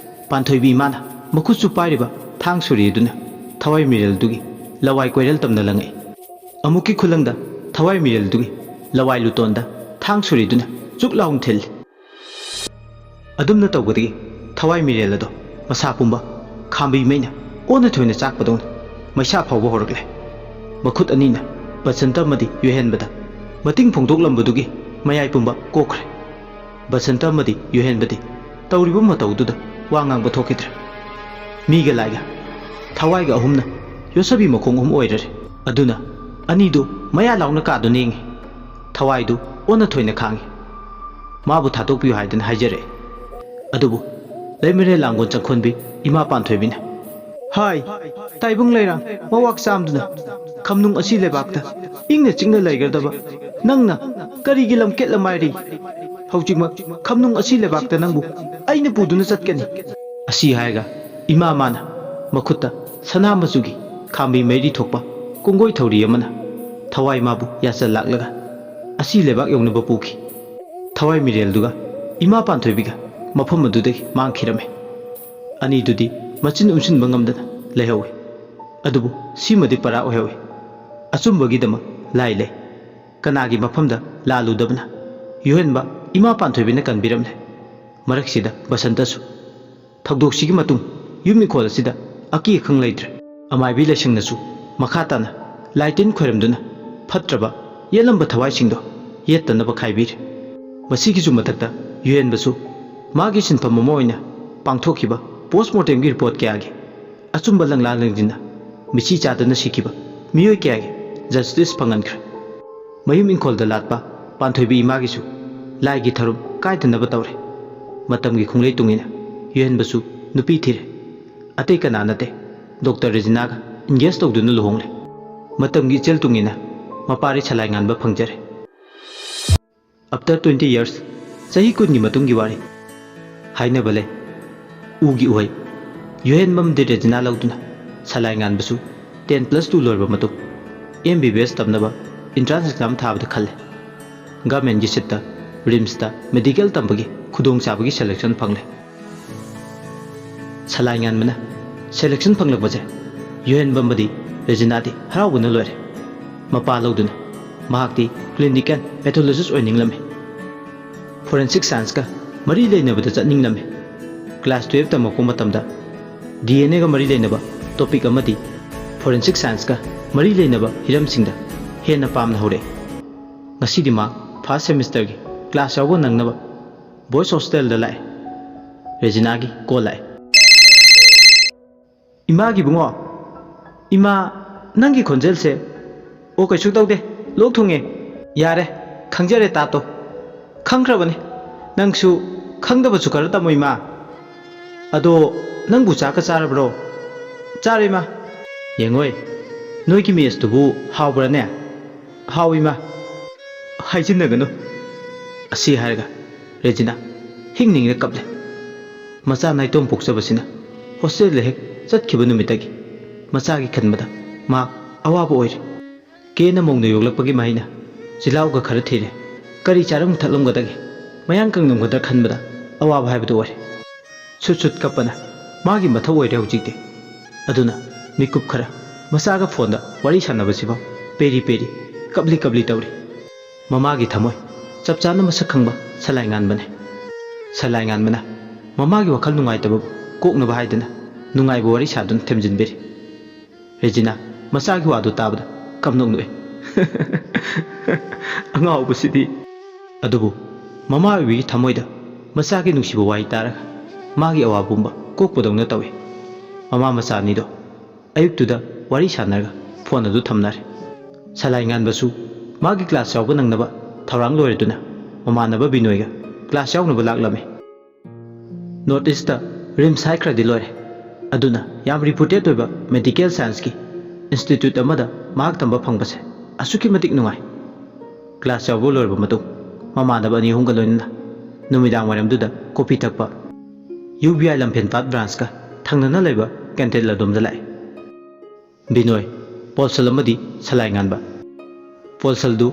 ꯄꯥꯟꯊꯣꯏꯕꯤ ꯏꯃꯥꯅ ꯃꯈꯨꯠꯁꯨ ꯄꯥꯏꯔꯤꯕ ꯊꯥꯡ ꯁꯣꯔꯤ ꯑꯗꯨꯅ ꯊꯋꯥꯏ ꯃꯤꯔꯦꯜꯗꯨꯒꯤ ꯂꯋꯥꯏ ꯀꯣꯏꯔꯦꯜ ꯇꯝꯅ ꯂꯪꯉꯛꯏ꯫ ꯑꯃꯨꯛꯀꯤ ꯈꯨꯂꯪꯗ ꯊꯋꯥꯏ ꯃꯤꯔꯦꯜꯗꯨꯒꯤ ꯂꯋꯥꯏ ꯂꯨꯇꯣꯟꯗ ꯊꯥꯡ ꯁꯣꯔꯤꯗꯨꯅ ꯆꯨꯛ ꯂꯥꯎꯅ ꯊꯤꯜꯂꯤ꯫ ꯑꯗꯨꯝꯅ ꯇꯧꯕꯗꯒꯤ ꯊꯋꯥꯏ ꯃꯤꯔꯦꯜ ꯑꯗꯣ ꯃꯁꯥ ꯄꯨꯝꯕ ꯈꯥꯝꯕꯤ ꯃꯩꯅ ꯑꯣꯟꯅ ꯊꯣꯏꯅ ꯆꯥꯛꯄꯗꯧꯅ ꯃꯩꯁꯥ ꯐꯥꯎꯕ ꯍꯧꯔꯛꯂꯦ꯫ ꯃꯈꯨꯠ ꯑꯅꯤꯅ ꯕꯁꯟꯇ ꯑꯃꯗꯤ ꯌꯣꯏꯍꯟꯕꯗ ꯃꯇꯤꯡ ꯐꯣꯡꯗꯣꯛꯂꯝꯕꯗꯨꯒꯤ ꯃꯌꯥꯏ ꯄꯨꯝꯕ ꯀꯣꯛꯈ꯭ꯔꯦ꯫ ꯕꯁꯟꯇ ꯑꯃꯗꯤ ꯌꯨꯍꯦꯟꯕꯗꯤ ꯇꯧꯔꯤꯕ ꯃꯇꯧꯗꯨꯗ ꯋꯥ ꯉꯥꯡꯕ ꯊꯣꯛꯈꯤꯗ꯭ꯔꯦ꯫ ꯃꯤꯒ ꯂꯥꯏꯒ, ꯊꯋꯥꯏꯒ ꯑꯍꯨꯝꯅ ꯌꯣꯠꯁꯕꯤ ꯃꯈꯣꯡ ꯑꯍꯨꯝ ꯑꯣꯏꯔꯔꯦ꯫ ꯑꯗꯨꯅ ꯑꯅꯤꯗꯨ ꯃꯌꯥ ꯂꯥꯎꯅ ꯀꯥꯗꯨꯅ ꯌꯦꯡꯉꯤ꯫ ꯊꯋꯥꯏꯗꯨ ꯑꯣꯟꯅ ꯊꯣꯏꯅ ꯈꯥꯡꯉꯤ꯫ ꯃꯥꯕꯨ ꯊꯥꯗꯣꯛꯄꯤꯌꯨ ꯍꯥꯏꯗꯅ ꯍꯥꯏꯖꯔꯛꯑꯦ꯫ ꯑꯗꯨꯕꯨ ꯂꯩꯃꯔꯦꯜ ꯂꯥꯡꯒꯣꯜ ꯆꯪꯈꯣꯟꯕꯤ ꯏꯃꯥ ꯄꯥꯟꯊꯣꯏꯕꯤꯅ, "ꯍꯥꯏ, ꯇꯥꯏꯕꯪ ꯂꯩꯔꯥꯡ ꯃꯋꯥꯛ ꯆꯥꯝꯗꯨꯅ ꯈꯝꯅꯨꯡ ꯑꯁꯤ ꯂꯩꯕꯥꯛꯇ ꯏꯪꯅ ꯆꯤꯛꯅ ꯂꯩꯒꯗꯕ ꯅꯪꯅ ꯀꯔꯤꯒꯤ ꯂꯝꯀꯦꯠ ꯂꯝꯃꯥꯏꯔꯤ? ꯍꯧꯖꯤꯛꯃꯛ ꯈꯝꯅꯨꯡ ꯑꯁꯤ ꯂꯩꯕꯥꯛꯇ ꯅꯪꯕꯨ ꯑꯩꯅ ꯄꯨꯗꯨꯅ ꯆꯠꯀꯅꯤ"꯫ ꯑꯁꯤ ꯍꯥꯏꯔꯒ ꯏꯃꯥ ꯃꯥꯅ ꯃꯈꯨꯠꯇ ꯁꯅꯥ ꯃꯆꯨꯒꯤ ꯈꯥꯝꯕꯤ ꯃꯩꯔꯤ ꯊꯣꯛꯄ ꯀꯣꯡꯒꯣꯏ ꯊꯧꯔꯤ ꯑꯃꯅ ꯊꯋꯥꯏ ꯃꯥꯕꯨ ꯌꯥꯆꯜ ꯂꯥꯛꯂꯒ ꯑꯁꯤ ꯂꯩꯕꯥꯛ ꯌꯧꯅꯕ ꯄꯨꯈꯤ꯫ ꯊꯋꯥꯏ ꯃꯤꯔꯦꯜꯗꯨꯒ ꯏꯃꯥ ꯄꯥꯟꯊꯣꯏꯕꯤꯒ ꯃꯐꯝ ꯑꯗꯨꯗꯒꯤ ꯃꯥꯡꯈꯤꯔꯝꯃꯤ꯫ ꯑꯅꯤꯗꯨꯗꯤ ꯃꯆꯤꯟ ꯎꯝꯁꯤꯟꯕ ꯉꯝꯗꯅ ꯂꯩꯍꯧꯏ꯫ ꯑꯗꯨꯕꯨ ꯁꯤꯃꯗꯤ ꯄꯔꯥ ꯑꯣꯏꯍꯧꯏ꯫ ꯑꯆꯨꯝꯕꯒꯤꯗꯃꯛ ꯂꯥꯏ ꯂꯩ꯫ ꯀꯅꯥꯒꯤ ꯃꯐꯝꯗ ꯂꯥꯜꯂꯨꯗꯕꯅ? ꯌꯨꯍꯦꯟꯕ ꯏꯃꯥ ꯄꯥꯟꯊꯣꯏꯕꯤꯅ ꯀꯟꯕꯤꯔꯝꯂꯦ꯫ ꯃꯔꯛꯁꯤꯗ ꯕꯁꯟꯇꯁꯨ꯫ ꯊꯧꯗꯣꯛꯁꯤꯒꯤ ꯃꯇꯨꯡ ꯌꯨꯝ ꯏꯪꯈꯣꯜ ꯑꯁꯤꯗ ꯑꯀꯤ ꯑꯈꯪ ꯂꯩꯇ꯭ꯔꯦ꯫ ꯑꯃꯥꯏꯕꯤ ꯂꯥꯏꯁꯪꯅꯁꯨ ꯃꯈꯥ ꯇꯥꯅ ꯂꯥꯏ ꯇꯤꯟ ꯈꯣꯏꯔꯝꯗꯨꯅ ꯐꯠꯇ꯭ꯔꯕ ꯌꯦꯠꯂꯝꯕ ꯊꯋꯥꯏꯁꯤꯡꯗꯣ ꯌꯦꯠꯇꯅꯕ ꯈꯥꯏꯕꯤꯔꯦ꯫ ꯃꯁꯤꯒꯤꯁꯨ ꯃꯊꯛꯇ ꯌꯨꯍꯦꯟꯕꯁꯨ ꯃꯥꯒꯤ ꯁꯤꯟꯐꯝ ꯑꯃ ꯑꯣꯏꯅ ꯄꯥꯡꯊꯣꯛꯈꯤꯕ ꯄꯣꯁꯃꯣꯔꯇꯦꯝꯒꯤ ꯔꯤꯄꯣꯔꯠ ꯀꯌꯥꯒꯤ ꯑꯆꯨꯝꯕ ꯂꯪꯂꯥ ꯂꯪꯁꯤꯟꯅ ꯃꯤꯁꯤ ꯆꯥꯗꯅ ꯁꯤꯈꯤꯕ ꯃꯤꯑꯣꯏ ꯀꯌꯥꯒꯤ ꯖꯁꯇꯤꯁ ꯐꯪꯍꯟꯈ꯭ꯔꯦ꯫ ꯃꯌꯨꯝ ꯏꯪꯈꯣꯜꯗ ꯂꯥꯠꯄ ꯄꯥꯟꯊꯣꯏꯕꯤ ꯏꯃꯥꯒꯤꯁꯨ ꯂꯥꯏꯒꯤ ꯊꯧꯔꯝ ꯀꯥꯏꯗꯅꯕ ꯇꯧꯔꯦ꯫ ꯃꯇꯝꯒꯤ ꯈꯣꯡꯂꯩ ꯇꯨꯡꯏꯟꯅ ꯌꯨꯍꯦꯟꯕꯁꯨ ꯅꯨꯄꯤ ꯊꯤꯔꯦ꯫ ꯑꯇꯩ ꯀꯅꯥ ꯅꯠꯇꯦ, ꯗꯣꯛꯇꯔ ꯔꯦꯖꯤꯅꯥꯒ ꯏꯟꯒꯦꯖ ꯇꯧꯗꯨꯅ ꯂꯨꯍꯣꯡꯂꯦ꯫ ꯃꯇꯝꯒꯤ ꯏꯆꯦꯜ ꯇꯨꯡꯏꯟꯅ ꯃꯄꯥꯔꯤ ꯁꯂꯥꯏ ꯉꯥꯟꯕ ꯐꯪꯖꯔꯦ꯫ After twenty years, ꯆꯍꯤ ꯀꯨꯟꯒꯤ ꯃꯇꯨꯡꯒꯤ ꯋꯥꯔꯤ꯫ ꯍꯥꯏꯅꯕ ꯂꯩ, ꯎꯒꯤ ꯎꯍꯩ ꯌꯨꯍꯦꯟꯕꯝꯗꯤ ꯔꯦꯖꯤꯅꯥ ꯂꯧꯗꯨꯅ ꯁꯂꯥꯏ ꯉꯥꯟꯕꯁꯨ ten plus two ꯂꯣꯏꯔꯕ ꯃꯇꯨꯡ M B B S ꯇꯝꯅꯕ entrance exam ꯊꯥꯕꯗ ꯈꯜꯂꯦ꯫ ꯒꯚꯔꯟꯃꯦꯟꯠꯀꯤ ꯁꯤꯠꯇ ꯔꯤꯝꯁꯇ ꯃꯦꯗꯤꯀꯦꯜ ꯇꯝꯕꯒꯤ ꯈꯨꯗꯣꯡꯆꯥꯕꯒꯤ ꯁꯦꯂꯦꯛꯁꯟ ꯐꯪꯂꯦ꯫ ꯁꯂꯥꯏ ꯉꯥꯟꯕꯅ ꯁꯦꯂꯦꯛꯁꯟ ꯐꯪꯂꯛꯄꯁꯦ ꯌꯨꯍꯦꯟꯕꯝ ꯑꯃꯗꯤ ꯔꯦꯖꯤꯅꯥꯗꯤ ꯍꯔꯥꯎꯕꯅ ꯂꯣꯏꯔꯦ꯫ ꯃꯄꯥ ꯂꯧꯗꯨꯅ ꯃꯍꯥꯛꯇꯤ ꯀ꯭ꯂꯤꯅꯤꯀꯦꯜ ꯄꯦꯊꯣꯂꯣꯖꯤꯁ ꯑꯣꯏꯅꯤꯡꯂꯝꯃꯤ꯫ ꯐꯣꯔꯦꯟꯁꯤꯛ ꯁꯥꯏꯟꯁꯀ ꯃꯔꯤ ꯂꯩꯅꯕꯗ ꯆꯠꯅꯤꯡꯂꯝꯃꯤ꯫ ꯀ꯭ꯂꯥꯁ twelve ꯇꯝꯃꯛꯄ ꯃꯇꯝꯗ D N Aꯒ ꯃꯔꯤ ꯂꯩꯅꯕ ꯇꯣꯄꯤꯛ ꯑꯃꯗꯤ ꯐꯣꯔꯦꯟꯁꯤꯛ ꯁꯥꯏꯟꯁꯀ ꯃꯔꯤ ꯂꯩꯅꯕ ꯍꯤꯔꯝꯁꯤꯡꯗ ꯍꯦꯟꯅ ꯄꯥꯝꯅ ꯍꯧꯔꯛꯏ꯫ ꯉꯁꯤꯗꯤ ꯃꯥ ꯐꯥꯔꯁ ꯁꯦꯃꯤꯁꯇꯔꯒꯤ ꯀ꯭ꯂꯥꯁ ꯌꯥꯎꯕ ꯅꯪꯅꯕ ꯕꯣꯏꯁ ꯍꯣꯁꯇꯦꯜꯗ ꯂꯥꯛꯑꯦ꯫ ꯔꯦꯖꯤꯅꯥꯒꯤ ꯀꯣꯜ ꯂꯥꯛꯑꯦ꯫ "ꯏꯃꯥꯒꯤ ꯏꯕꯨꯡꯉꯣ, ꯏꯃꯥ, ꯅꯪꯒꯤ ꯈꯣꯟꯖꯦꯜꯁꯦ"꯫ "ꯑꯣ, ꯀꯩꯁꯨ ꯇꯧꯗꯦ, ꯂꯣꯛ ꯊꯨꯡꯉꯦ"꯫ "ꯌꯥꯔꯦ, ꯈꯪꯖꯔꯦ ꯇꯥꯇꯣ, ꯈꯪꯈ꯭ꯔꯕꯅꯤ꯫ ꯅꯪꯁꯨ ꯈꯪꯗꯕꯁꯨ ꯈꯔ ꯇꯝꯃꯣ ꯏꯃꯥ꯫ ꯑꯗꯣ, ꯅꯪꯕꯨ ꯆꯥꯛꯀ ꯆꯥꯔꯕ꯭ꯔꯣ?" "ꯆꯥꯔꯦ ꯏꯃꯥ"꯫ "ꯌꯦꯡꯉꯣꯏ, ꯅꯣꯏꯒꯤ ꯃꯦꯁꯇꯨꯕꯨ ꯍꯥꯎꯕ꯭ꯔꯥꯅꯦ?" "ꯍꯥꯎꯏ ꯏꯃꯥ"꯫ "ꯍꯥꯏꯖꯤꯟꯅꯒꯅꯨ"꯫ ꯑꯁꯤ ꯍꯥꯏꯔꯒ ꯔꯦꯖꯤꯅꯥ ꯍꯤꯡ ꯅꯤꯡꯅ ꯀꯞꯂꯦ꯫ ꯃꯆꯥ ꯅꯥꯏꯇꯣꯝ ꯄꯣꯛꯆꯕꯁꯤꯅ ꯍꯣꯁꯇꯦꯜꯗ ꯍꯦꯛ ꯆꯠꯈꯤꯕ ꯅꯨꯃꯤꯠꯇꯒꯤ ꯃꯆꯥꯒꯤ ꯈꯟꯕꯗ ꯃꯥ ꯑꯋꯥꯕ ꯑꯣꯏꯔꯦ꯫ ꯀꯦꯅ ꯃꯧꯅ ꯌꯣꯛꯂꯛꯄꯒꯤ ꯃꯍꯩꯅ ꯆꯤꯜꯍꯥꯎꯒ ꯈꯔ ꯊꯤꯔꯦ꯫ ꯀꯔꯤ ꯆꯥꯔꯝ ꯊꯛꯂꯝꯒꯗꯒꯦ? ꯃꯌꯥꯡ ꯀꯪꯂꯝꯒꯗ꯭ꯔꯥ ꯈꯟꯕꯗ ꯑꯋꯥꯕ ꯍꯥꯏꯕꯗꯨ ꯑꯣꯏꯔꯦ꯫ ꯁꯨꯠ ꯁꯨꯠ ꯀꯞꯄꯅ ꯃꯥꯒꯤ ꯃꯊꯧ ꯑꯣꯏꯔꯦ ꯍꯧꯖꯤꯛꯇꯤ꯫ ꯑꯗꯨꯅ ꯃꯤꯀꯨꯞ ꯈꯔ ꯃꯆꯥꯒ ꯐꯣꯟꯗ ꯋꯥꯔꯤ ꯁꯥꯟꯅꯕꯁꯤꯐꯥꯎ ꯄꯦꯔꯤ ꯄꯦꯔꯤ, ꯀꯞꯂꯤ ꯀꯞꯂꯤ ꯇꯧꯔꯤ꯫ ꯃꯃꯥꯒꯤ ꯊꯃꯣꯏ ꯆꯞ ꯆꯥꯅ ꯃꯁꯛ ꯈꯪꯕ ꯁꯂꯥꯏ ꯉꯥꯟꯕꯅꯦ꯫ ꯁꯂꯥꯏ ꯉꯥꯟꯕꯅ ꯃꯃꯥꯒꯤ ꯋꯥꯈꯜ ꯅꯨꯡꯉꯥꯏꯇꯕ ꯀꯣꯛꯅꯕ ꯍꯥꯏꯗꯨꯅ ꯅꯨꯡꯉꯥꯏꯕ ꯋꯥꯔꯤ ꯁꯥꯗꯨꯅ ꯊꯦꯝꯖꯤꯟꯕꯤꯔꯤ꯫ ꯔꯦꯖꯤꯅꯥ ꯃꯆꯥꯒꯤ ꯋꯥꯗꯨ ꯇꯥꯕꯗ ꯀꯞꯅꯣꯛ ꯅꯣꯛꯑꯦ꯫ "ꯑꯉꯥꯎꯕꯁꯤꯗꯤ"꯫ ꯑꯗꯨꯕꯨ ꯃꯃꯥ ꯑꯣꯏꯕꯤꯒꯤ ꯊꯃꯣꯏꯗ ꯃꯆꯥꯒꯤ ꯅꯨꯡꯁꯤꯕ ꯋꯥꯍꯩ ꯇꯥꯔꯒ ꯃꯥꯒꯤ ꯑꯋꯥ ꯄꯨꯝꯕ ꯀꯣꯛꯄꯗꯧꯅ ꯇꯧꯏ꯫ ꯃꯃꯥ ꯃꯆꯥ ꯑꯅꯤꯗꯣ ꯑꯌꯨꯛꯇꯨꯗ ꯋꯥꯔꯤ ꯁꯥꯟꯅꯔꯒ ꯐꯣꯟ ꯑꯗꯨ ꯊꯝꯅꯔꯦ꯫ ꯁꯂꯥꯏ ꯉꯥꯟꯕꯁꯨ ꯃꯥꯒꯤ ꯀ꯭ꯂꯥꯁ ꯌꯥꯎꯕ ꯅꯪꯅꯕ ꯊꯧꯔꯥꯡ ꯂꯣꯏꯔꯗꯨꯅ ꯃꯃꯥꯟꯅꯕ ꯕꯤꯅꯣꯏꯒ ꯀ꯭ꯂꯥꯁ ꯌꯥꯎꯅꯕ ꯂꯥꯛꯂꯝꯃꯤ꯫ ꯅꯣꯔꯠ ꯏꯁꯇ ꯔꯤꯝꯁ ꯍꯥꯏꯈ꯭ꯔꯗꯤ ꯂꯣꯏꯔꯦ꯫ ꯑꯗꯨꯅ ꯌꯥꯝ ꯔꯤꯄꯨꯇꯦꯠ ꯑꯣꯏꯕ ꯃꯦꯗꯤꯀꯦꯜ ꯁꯥꯏꯟꯁꯀꯤ ꯏꯟꯁꯇꯤꯇ꯭ꯌꯨꯠ ꯑꯃꯗ ꯃꯍꯥꯛ ꯇꯝꯕ ꯐꯪꯕꯁꯦ ꯑꯁꯨꯛꯀꯤ ꯃꯇꯤꯛ ꯅꯨꯡꯉꯥꯏ꯫ ꯀ꯭ꯂꯥꯁ ꯌꯥꯎꯕ ꯂꯣꯏꯔꯕ ꯃꯇꯨꯡ ꯃꯃꯥꯟꯅꯕ ꯑꯅꯤ ꯑꯍꯨꯝꯒ ꯂꯣꯏꯅꯅ ꯅꯨꯃꯤꯗꯥꯡ ꯋꯥꯏꯔꯝꯗꯨꯗ ꯀꯣꯐꯤ ꯊꯛꯄ ꯌꯨ ꯕꯤ ꯑꯥꯏ ꯂꯝꯐꯦꯟ ꯄꯥꯠ ꯕ꯭ꯔꯥꯟꯁꯀ ꯊꯪꯅꯅ ꯂꯩꯕ ꯀꯦꯟꯇꯤꯟ ꯑꯗꯣꯝꯗ ꯂꯥꯛꯏ꯫ ꯕꯤꯅꯣꯏ, ꯄꯣꯜꯁꯜ ꯑꯃꯗꯤ ꯁꯂꯥꯏ ꯉꯥꯟꯕ꯫ ꯄꯣꯜꯁꯜꯗꯨ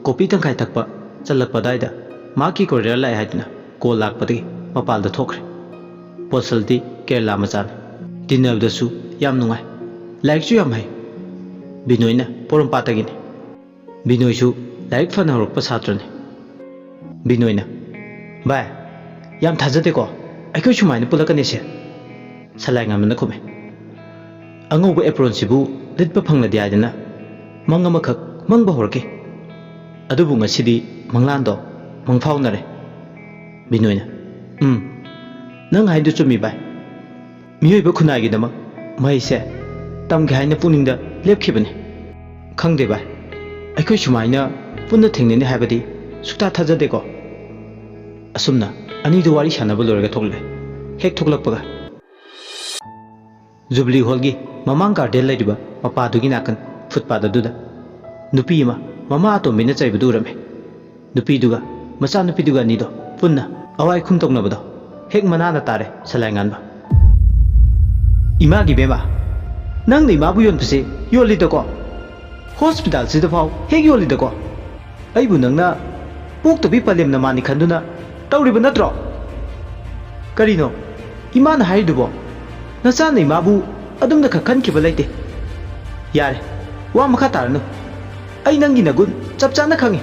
ꯀꯣꯐꯤ ꯇꯪꯈꯥꯏ ꯊꯛꯄ ꯆꯠꯂꯛꯄ ꯑꯗꯥꯏꯗ ꯃꯍꯥꯛꯀꯤ ꯀꯣꯔꯤꯌꯔ ꯂꯥꯛꯑꯦ ꯍꯥꯏꯗꯨꯅ ꯀꯣꯜ ꯂꯥꯛꯄꯗꯒꯤ ꯃꯄꯥꯟꯗ ꯊꯣꯛꯈ꯭ꯔꯦ꯫ ꯄꯣꯜꯁꯜꯗꯤ ꯀꯦꯔꯂꯥ ꯃꯆꯥꯅꯤ꯫ ꯇꯤꯟꯅꯕꯗꯁꯨ ꯌꯥꯝ ꯅꯨꯡꯉꯥꯏ꯫ ꯂꯥꯏꯔꯤꯛꯁꯨ ꯌꯥꯝ ꯍꯩ꯫ ꯕꯤꯅꯣꯏꯅ ꯄꯣꯔꯣꯝꯄꯥꯠꯇꯒꯤꯅꯤ꯫ ꯕꯤꯅꯣꯏꯁꯨ ꯂꯥꯏꯔꯤꯛ ꯐꯅ ꯍꯧꯔꯛꯄ ꯁꯥꯇ꯭ꯔꯅꯤ꯫ ꯕꯤꯅꯣꯏꯅ, "ꯚꯥꯏ, ꯌꯥꯝ ꯊꯥꯖꯗꯦꯀꯣ ꯑꯩꯈꯣꯏ ꯁꯨꯃꯥꯏꯅ ꯄꯨꯜꯂꯛꯀꯅꯤꯁꯦ"꯫ ꯁꯂꯥꯏ ꯉꯥꯟꯕꯅ ꯈꯨꯝꯃꯦ꯫ "ꯑꯉꯧꯕ ꯑꯦꯄ꯭ꯔꯣꯟꯁꯤꯕꯨ ꯂꯤꯠꯄ ꯐꯪꯂꯗꯤ ꯍꯥꯏꯗꯅ ꯃꯪ ꯑꯃꯈꯛ ꯃꯪꯕ ꯍꯧꯔꯛꯀꯦ"꯫ ꯑꯗꯨꯕꯨ ꯉꯁꯤꯗꯤ ꯃꯪꯂꯥꯟꯗꯣ ꯃꯪꯐꯥꯎꯅꯔꯦ꯫ ꯕꯤꯅꯣꯏꯅ, "ꯎꯝ, ꯅꯪ ꯍꯥꯏꯗꯨ ꯆꯨꯝꯃꯤ ꯚꯥꯏ꯫ ꯃꯤꯑꯣꯏꯕ ꯈꯨꯟꯅꯥꯏꯒꯤꯗꯃꯛ ꯃꯍꯩꯁꯦ ꯇꯝꯒꯦ ꯍꯥꯏꯅ ꯄꯨꯛꯅꯤꯡꯗ ꯂꯦꯞꯈꯤꯕꯅꯤ꯫ ꯈꯪꯗꯦ ꯚꯥꯏ, ꯑꯩꯈꯣꯏ ꯁꯨꯃꯥꯏꯅ ꯄꯨꯟꯅ ꯊꯦꯡꯅꯅꯤ ꯍꯥꯏꯕꯗꯤ ꯁꯨꯛꯊꯥ ꯊꯥꯖꯗꯦꯀꯣ꯫" ꯑꯁꯨꯝꯅ ꯑꯅꯤꯗꯨ ꯋꯥꯔꯤ ꯁꯥꯟꯅꯕ ꯂꯣꯏꯔꯒ ꯊꯣꯛꯂꯛꯑꯦ꯫ ꯍꯦꯛ ꯊꯣꯛꯂꯛꯄꯒ ꯖꯨꯕꯤꯂꯤ ꯍꯣꯜꯒꯤ ꯃꯃꯥꯡ ꯒꯥꯔꯗꯦꯟ ꯂꯩꯔꯤꯕ ꯃꯄꯥꯗꯨꯒꯤ ꯅꯥꯀꯟ ꯐꯨꯠꯄꯥꯠ ꯑꯗꯨꯗ ꯅꯨꯄꯤ ꯑꯃ ꯃꯃꯥ ꯑꯇꯣꯝꯕꯤꯅ ꯆꯩꯕꯗꯨ ꯎꯔꯝꯃꯦ꯫ ꯅꯨꯄꯤꯗꯨꯒ ꯃꯆꯥꯅꯨꯄꯤꯗꯨꯒ ꯑꯅꯤꯗꯣ ꯄꯨꯟꯅ ꯑꯋꯥꯏ ꯈꯨꯝ ꯇꯧꯅꯕꯗꯣ ꯍꯦꯛ ꯃꯅꯥꯅ ꯇꯥꯔꯦ ꯁꯂꯥꯏ ꯉꯥꯟꯕ꯫ "ꯏꯃꯥꯒꯤ ꯕꯦꯝꯃ, ꯅꯪꯅ ꯏꯃꯥꯕꯨ ꯌꯣꯟꯕꯁꯦ ꯌꯣꯜꯂꯤꯗꯀꯣ? ꯍꯣꯁꯄꯤꯇꯥꯜꯁꯤꯗ ꯐꯥꯎ ꯍꯦꯛ ꯌꯣꯜꯂꯤꯗꯀꯣ? ꯑꯩꯕꯨ ꯅꯪꯅ ꯄꯣꯛꯇꯕꯤ ꯄꯂꯦꯝꯅ ꯃꯥꯅꯤ ꯈꯟꯗꯨꯅ ꯇꯧꯔꯤꯕ ꯅꯠꯇ꯭ꯔꯣ? ꯀꯔꯤꯅꯣ ꯏꯃꯥꯅ ꯍꯥꯏꯔꯤꯗꯨꯕꯣ? ꯅꯆꯥꯅ ꯏꯃꯥꯕꯨ ꯑꯗꯨꯝꯅ ꯈꯛ ꯈꯟꯈꯤꯕ ꯂꯩꯇꯦ꯫ ꯌꯥꯔꯦ, ꯋꯥ ꯃꯈꯥ ꯇꯥꯔꯅꯨ꯫ ꯑꯩ ꯅꯪꯒꯤ ꯅꯒꯨꯟ ꯆꯞ ꯆꯥꯅ ꯈꯪꯉꯤ꯫"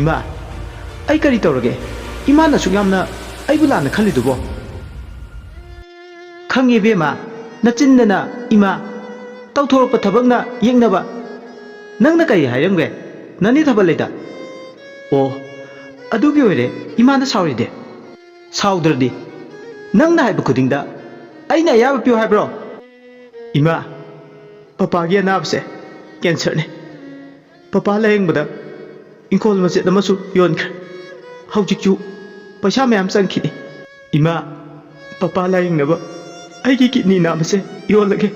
"ꯏꯃꯥ, ꯑꯩ ꯀꯔꯤ ꯇꯧꯔꯒꯦ? ꯏꯃꯥꯅ ꯑꯁꯨꯛ ꯌꯥꯝꯅ ꯑꯩꯕꯨ ꯂꯥꯟꯅ ꯈꯜꯂꯤꯗꯨꯕꯣ?" "ꯈꯪꯉꯦ ꯏꯕꯦꯝꯃ, ꯅꯆꯤꯟꯗꯅ ꯏꯃꯥ, ꯇꯧꯊꯣꯔꯛꯄ ꯊꯕꯛꯅ ꯌꯦꯛꯅꯕ꯫ ꯅꯪꯅ ꯀꯔꯤ ꯍꯥꯏꯔꯝꯒꯦ? ꯅꯅꯤ ꯊꯕꯛ ꯂꯩꯇ?" "ꯑꯣ, ꯑꯗꯨꯒꯤ ꯑꯣꯏꯔꯦ ꯏꯃꯥꯅ ꯁꯥꯎꯔꯤꯗꯤ꯫ ꯁꯥꯎꯗ꯭ꯔꯗꯤ ꯅꯪꯅ ꯍꯥꯏꯕ ꯈꯨꯗꯤꯡꯗ ꯑꯩꯅ ꯑꯌꯥꯕ ꯄꯤꯌꯨ ꯍꯥꯏꯕ꯭ꯔꯣ?" "ꯏꯃꯥ, ꯄꯄꯥꯒꯤ ꯑꯅꯥꯕꯁꯦ ꯀꯦꯟꯁꯔꯅꯤ꯫ ꯄꯄꯥ ꯂꯥꯌꯦꯡꯕꯗ ꯏꯪꯈꯣꯜ ꯃꯆꯦꯠ ꯑꯃꯁꯨ ꯌꯣꯟꯈ꯭ꯔꯦ꯫ ꯍꯧꯖꯤꯛꯁꯨ ꯄꯩꯁꯥ ꯃꯌꯥꯝ ꯆꯪꯈꯤꯅꯤ꯫ ꯏꯃꯥ, ꯄꯄꯥ ꯂꯥꯌꯦꯡꯅꯕ ꯑꯩꯒꯤ ꯀꯤꯠꯅꯤ ꯅꯥꯝꯃꯁꯦ ꯌꯣꯜꯂꯒꯦ꯫"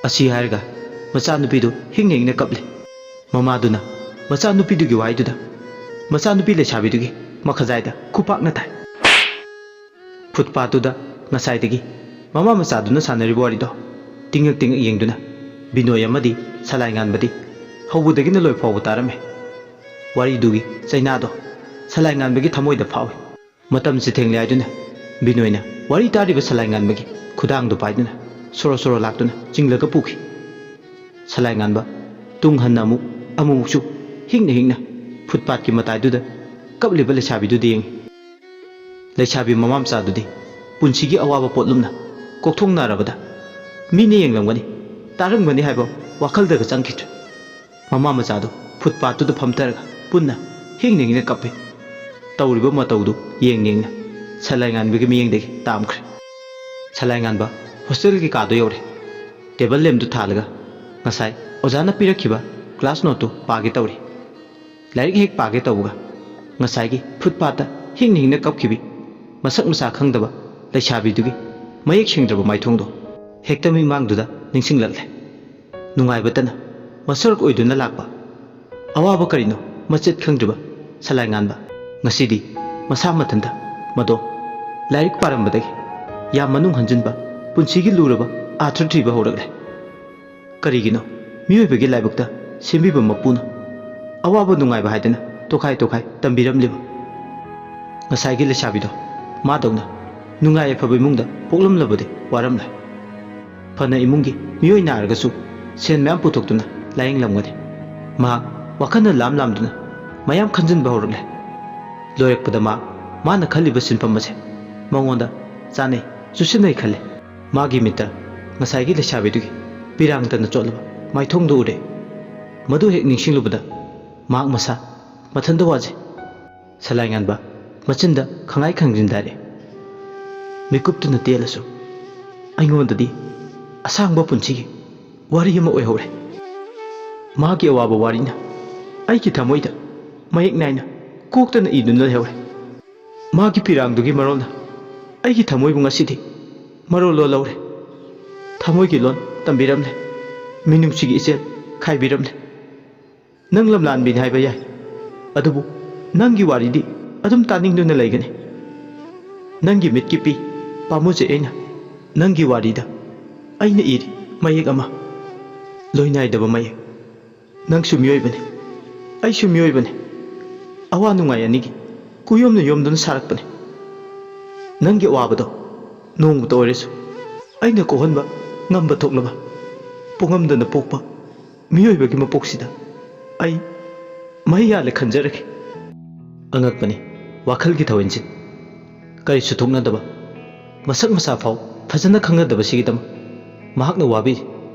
ꯑꯁꯤ ꯍꯥꯏꯔꯒ ꯃꯆꯥꯅꯨꯄꯤꯗꯨ ꯍꯤꯡꯅ ꯍꯤꯡꯅ ꯀꯞꯂꯤ꯫ ꯃꯃꯥꯗꯨꯅ ꯃꯆꯥꯅꯨꯄꯤꯗꯨꯒꯤ ꯋꯥꯍꯩꯗꯨꯗ ꯃꯆꯥꯅꯨꯄꯤ ꯂꯩꯁꯥꯕꯤꯗꯨꯒꯤ ꯃꯈꯖꯥꯏꯗ ꯈꯨꯄꯥꯛꯅ ꯊꯥꯏ꯫ ꯐꯨꯠꯄꯥꯠꯇꯨꯗ ꯉꯁꯥꯏꯗꯒꯤ ꯃꯃꯥ ꯃꯆꯥꯗꯨꯅ ꯁꯥꯟꯅꯔꯤꯕ ꯋꯥꯔꯤꯗꯣ ꯇꯤꯡꯉꯛ ꯇꯤꯡꯉꯛ ꯌꯦꯡꯗꯨꯅ ꯕꯤꯅꯣꯏ ꯑꯃꯗꯤ ꯁꯂꯥꯏ ꯉꯥꯟꯕꯗꯤ ꯍꯧꯕꯗꯒꯤꯅ ꯂꯣꯏ ꯐꯥꯎꯕ ꯇꯥꯔꯝꯃꯤ꯫ ꯋꯥꯔꯤꯗꯨꯒꯤ ꯆꯩꯅꯥꯗꯣ ꯁꯂꯥꯏ ꯉꯥꯟꯕꯒꯤ ꯊꯃꯣꯏꯗ ꯐꯥꯎꯏ꯫ ꯃꯇꯝꯁꯤ ꯊꯦꯡꯂꯦ ꯍꯥꯏꯗꯨꯅ ꯕꯤꯅꯣꯏꯅ ꯋꯥꯔꯤ ꯇꯥꯔꯤꯕ ꯁꯂꯥꯏ ꯉꯥꯟꯕꯒꯤ ꯈꯨꯗꯥꯡꯗꯨ ꯄꯥꯏꯗꯨꯅ ꯁꯣꯔꯣ ꯁꯣꯔꯣ ꯂꯥꯛꯇꯨꯅ ꯆꯤꯡꯂꯒ ꯄꯨꯈꯤ꯫ ꯁꯂꯥꯏ ꯉꯥꯟꯕ ꯇꯨꯡ ꯍꯟꯅ ꯑꯃꯨꯛ ꯑꯃꯨꯛꯁꯨ ꯍꯤꯡꯅ ꯍꯤꯡꯅ ꯐꯨꯠꯄꯥꯠꯀꯤ ꯃꯇꯥꯏꯗꯨꯗ ꯀꯞꯂꯤꯕ ꯂꯩꯁꯥꯕꯤꯗꯨꯗ ꯌꯦꯡꯉꯤ꯫ ꯂꯩꯁꯥꯕꯤ ꯃꯃꯥ ꯃꯆꯥꯗꯨꯗꯤ ꯄꯨꯟꯁꯤꯒꯤ ꯑꯋꯥꯕ ꯄꯣꯠꯂꯨꯝꯅ ꯀꯣꯛꯊꯣꯡꯅꯔꯕꯗ ꯃꯤꯅ ꯌꯦꯡꯂꯝꯒꯅꯤ꯫ ꯇꯥꯔꯝꯒꯅꯤ ꯍꯥꯏꯕ ꯋꯥꯈꯜꯗꯒ ꯆꯪꯈꯤꯗ꯭ꯔꯦ꯫ ꯃꯃꯥ ꯃꯆꯥꯗꯨ ꯐꯨꯠꯄꯥꯠꯇꯨꯗ ꯐꯝꯊꯔꯒ ꯄꯨꯟꯅ ꯍꯤꯡꯅ ꯍꯤꯡꯅ ꯀꯞꯄꯤ꯫ ꯇꯧꯔꯤꯕ ꯃꯇꯧꯗꯨ ꯌꯦꯡ ꯌꯦꯡꯅ ꯁꯂꯥꯏꯉꯥꯟꯕꯒꯤ ꯃꯤꯠꯌꯦꯡꯗꯒꯤ ꯇꯥꯝꯈ꯭ꯔꯦ꯫ ꯁꯂꯥꯏꯉꯥꯟꯕ ꯍꯣꯁꯇꯦꯜꯒꯤ ꯀꯥꯗꯣ ꯌꯧꯔꯦ꯫ ꯇꯦꯕꯜ ꯂꯦꯝꯗꯨ ꯊꯥꯜꯂꯒ ꯉꯁꯥꯏ ꯑꯣꯖꯥꯅ ꯄꯤꯔꯛꯈꯤꯕ ꯀ꯭ꯂꯥꯁ ꯅꯣꯠꯇꯨ ꯄꯥꯒꯦ ꯇꯧꯔꯤ꯫ ꯂꯥꯏꯔꯤꯛ ꯍꯦꯛ ꯄꯥꯒꯦ ꯇꯧꯕꯒ ꯉꯁꯥꯏꯒꯤ ꯐꯨꯠꯄꯥꯠꯇ ꯍꯤꯡꯅ ꯍꯤꯡꯅ ꯀꯞꯈꯤꯕꯤ ꯃꯁꯛ ꯃꯁꯥ ꯈꯪꯗꯕ ꯂꯩꯁꯥꯕꯤꯗꯨꯒꯤ ꯃꯌꯦꯛ ꯁꯦꯡꯗ꯭ꯔꯕ ꯃꯥꯏꯊꯣꯡꯗꯣ ꯍꯦꯛꯇ ꯃꯤꯠꯃꯥꯡꯗꯨꯗ ꯅꯤꯡꯁꯤꯡꯂꯛꯂꯦ꯫ ꯅꯨꯡꯉꯥꯏꯕꯇꯅ ꯃꯁꯔꯛ ꯑꯣꯏꯗꯨꯅ ꯂꯥꯛꯄ ꯑꯋꯥꯕ ꯀꯔꯤꯅꯣ ꯃꯆꯦꯠ ꯈꯪꯗ꯭ꯔꯤꯕ ꯁꯂꯥꯏꯉꯥꯟꯕ ꯉꯁꯤꯗꯤ ꯃꯁꯥ ꯃꯊꯟꯇ ꯃꯗꯣ ꯂꯥꯏꯔꯤꯛ ꯄꯥꯔꯝꯕꯗꯒꯤ ꯌꯥꯝ ꯃꯅꯨꯡ ꯍꯟꯖꯤꯟꯕ ꯄꯨꯟꯁꯤꯒꯤ ꯂꯨꯔꯕ ꯑꯥꯔꯊ ꯊꯤꯕ ꯍꯧꯔꯛꯂꯦ꯫ ꯀꯔꯤꯒꯤꯅꯣ ꯃꯤꯑꯣꯏꯕꯒꯤ ꯂꯥꯏꯕꯛꯇ ꯁꯦꯝꯕꯤꯕ ꯃꯄꯨꯅ ꯑꯋꯥꯕ ꯅꯨꯡꯉꯥꯏꯕ ꯍꯥꯏꯗꯅ ꯇꯣꯈꯥꯏ ꯇꯣꯈꯥꯏ ꯇꯝꯕꯤꯔꯝꯂꯤꯕ? ꯉꯁꯥꯏꯒꯤ ꯂꯩꯁꯥꯕꯤꯗꯣ ꯃꯥꯗꯧꯅ ꯅꯨꯡꯉꯥꯏ ꯌꯥꯏꯐꯕ ꯏꯃꯨꯡꯗ ꯄꯣꯛꯂꯝꯂꯕꯗꯤ ꯋꯥꯔꯝꯂꯣꯏ꯫ ꯐꯅ ꯏꯃꯨꯡꯒꯤ ꯃꯤꯑꯣꯏ ꯅꯥꯔꯒꯁꯨ ꯁꯦꯟ ꯃꯌꯥꯝ ꯄꯨꯊꯣꯛꯇꯨꯅ ꯂꯥꯌꯦꯡꯂꯝꯒꯅꯤ꯫ ꯃꯍꯥꯛ ꯋꯥꯈꯜꯅ ꯂꯥꯝ ꯂꯥꯝꯗꯨꯅ ꯃꯌꯥꯝ ꯈꯟꯖꯤꯟꯕ ꯍꯧꯔꯛꯂꯦ꯫ ꯂꯣꯏꯔꯛꯄꯗ ꯃꯥ ꯃꯥꯅ ꯈꯜꯂꯤꯕ ꯁꯤꯟꯐꯝ ꯑꯁꯦ ꯃꯉꯣꯟꯗ ꯆꯥꯅꯩ, ꯆꯨꯁꯤꯟꯅꯩ ꯈꯜꯂꯦ꯫ ꯃꯥꯒꯤ ꯃꯤꯠꯇ ꯉꯁꯥꯏꯒꯤ ꯂꯩꯁꯥꯕꯤꯗꯨꯒꯤ ꯄꯤꯔꯥꯡꯇꯅ ꯆꯣꯠꯂꯕ ꯃꯥꯏꯊꯣꯡꯗꯨ ꯎꯔꯦ꯫ ꯃꯗꯨ ꯍꯦꯛ ꯅꯤꯡꯁꯤꯡꯂꯨꯕꯗ ꯃꯍꯥꯛ ꯃꯁꯥ ꯃꯊꯟꯇ ꯋꯥꯖꯩ꯫ ꯁꯂꯥꯏꯉꯥꯟꯕ ꯃꯆꯤꯟꯗ ꯈꯪꯉꯥꯏ ꯈꯪꯖꯤꯟ ꯇꯥꯔꯦ꯫ ꯃꯤꯀꯨꯞꯇꯨꯅ ꯇꯦꯜꯂꯁꯨ ꯑꯩꯉꯣꯟꯗꯗꯤ ꯑꯁꯥꯡꯕ ꯄꯨꯟꯁꯤꯒꯤ ꯋꯥꯔꯤ ꯑꯃ ꯑꯣꯏꯍꯧꯔꯦ꯫ ꯃꯥꯒꯤ ꯑꯋꯥꯕ ꯋꯥꯔꯤꯅ ꯑꯩꯒꯤ ꯊꯃꯣꯏꯗ ꯃꯌꯦꯛ ꯅꯥꯏꯅ ꯀꯣꯛꯇꯅ ꯏꯗꯨꯅ ꯂꯩꯍꯧꯔꯦ꯫ ꯃꯥꯒꯤ ꯄꯤꯔꯥꯡꯗꯨꯒꯤ ꯃꯔꯣꯜꯅ ꯑꯩꯒꯤ ꯊꯃꯣꯏꯕꯨ ꯉꯁꯤꯗꯤ ꯃꯔꯣꯜ ꯂꯣꯜꯍꯧꯔꯦ꯫ ꯊꯃꯣꯏꯒꯤ ꯂꯣꯟ ꯇꯝꯕꯤꯔꯝꯂꯦ꯫ ꯃꯤꯅꯨꯡꯁꯤꯒꯤ ꯏꯆꯦꯜ ꯈꯥꯏꯕꯤꯔꯝꯂꯦ꯫ ꯅꯪ ꯂꯝꯂꯥꯟꯕꯤꯅꯤ ꯍꯥꯏꯕ ꯌꯥꯏ, ꯑꯗꯨꯕꯨ ꯅꯪꯒꯤ ꯋꯥꯔꯤꯗꯤ ꯑꯗꯨꯝ ꯇꯥꯅꯤꯡꯗꯨꯅ ꯂꯩꯒꯅꯤ꯫ ꯅꯪꯒꯤ ꯃꯤꯠꯀꯤ ꯄꯤ ꯄꯥꯝꯃꯨꯖꯩ ꯑꯩꯅ꯫ ꯅꯪꯒꯤ ꯋꯥꯔꯤꯗ ꯑꯩꯅ ꯏꯔꯤ ꯃꯌꯦꯛ ꯑꯃ, ꯂꯣꯏꯅꯥꯏꯗꯕ ꯃꯌꯦꯛ꯫ ꯅꯪꯁꯨ ꯃꯤꯑꯣꯏꯕꯅꯤ, ꯑꯩꯁꯨ ꯃꯤꯑꯣꯏꯕꯅꯤ꯫ ꯑꯋꯥ ꯅꯨꯡꯉꯥꯏ ꯑꯅꯤꯒꯤ ꯀꯨꯌꯣꯝꯅ ꯌꯣꯝꯗꯨꯅ ꯁꯥꯔꯛꯄꯅꯤ꯫ ꯅꯪꯒꯤ ꯑꯋꯥꯕꯗꯣ ꯅꯣꯡꯃꯇ ꯑꯣꯏꯔꯁꯨ ꯑꯩꯅ ꯀꯣꯛꯍꯟꯕ ꯉꯝꯕ ꯊꯣꯛꯂꯕ ꯄꯣꯛꯉꯝꯗꯅ ꯄꯣꯛꯄ ꯃꯤꯑꯣꯏꯕꯒꯤ ꯃꯄꯣꯛꯁꯤꯗ ꯑꯩ ꯃꯍꯩ ꯌꯥꯜꯂꯦ ꯈꯟꯖꯔꯒꯦ꯫ ꯑꯉꯛꯄꯅꯤ ꯋꯥꯈꯜꯒꯤ ꯊꯋꯦꯟꯁꯤꯟ꯫ ꯀꯔꯤꯁꯨ ꯊꯣꯛꯅꯗꯕ, ꯃꯁꯛ ꯃꯁꯥ ꯐꯥꯎ ꯐꯖꯅ ꯈꯪꯅꯗꯕꯁꯤꯒꯤꯗꯃꯛ ꯃꯍꯥꯛꯅ ꯋꯥꯕꯤꯔꯤ꯫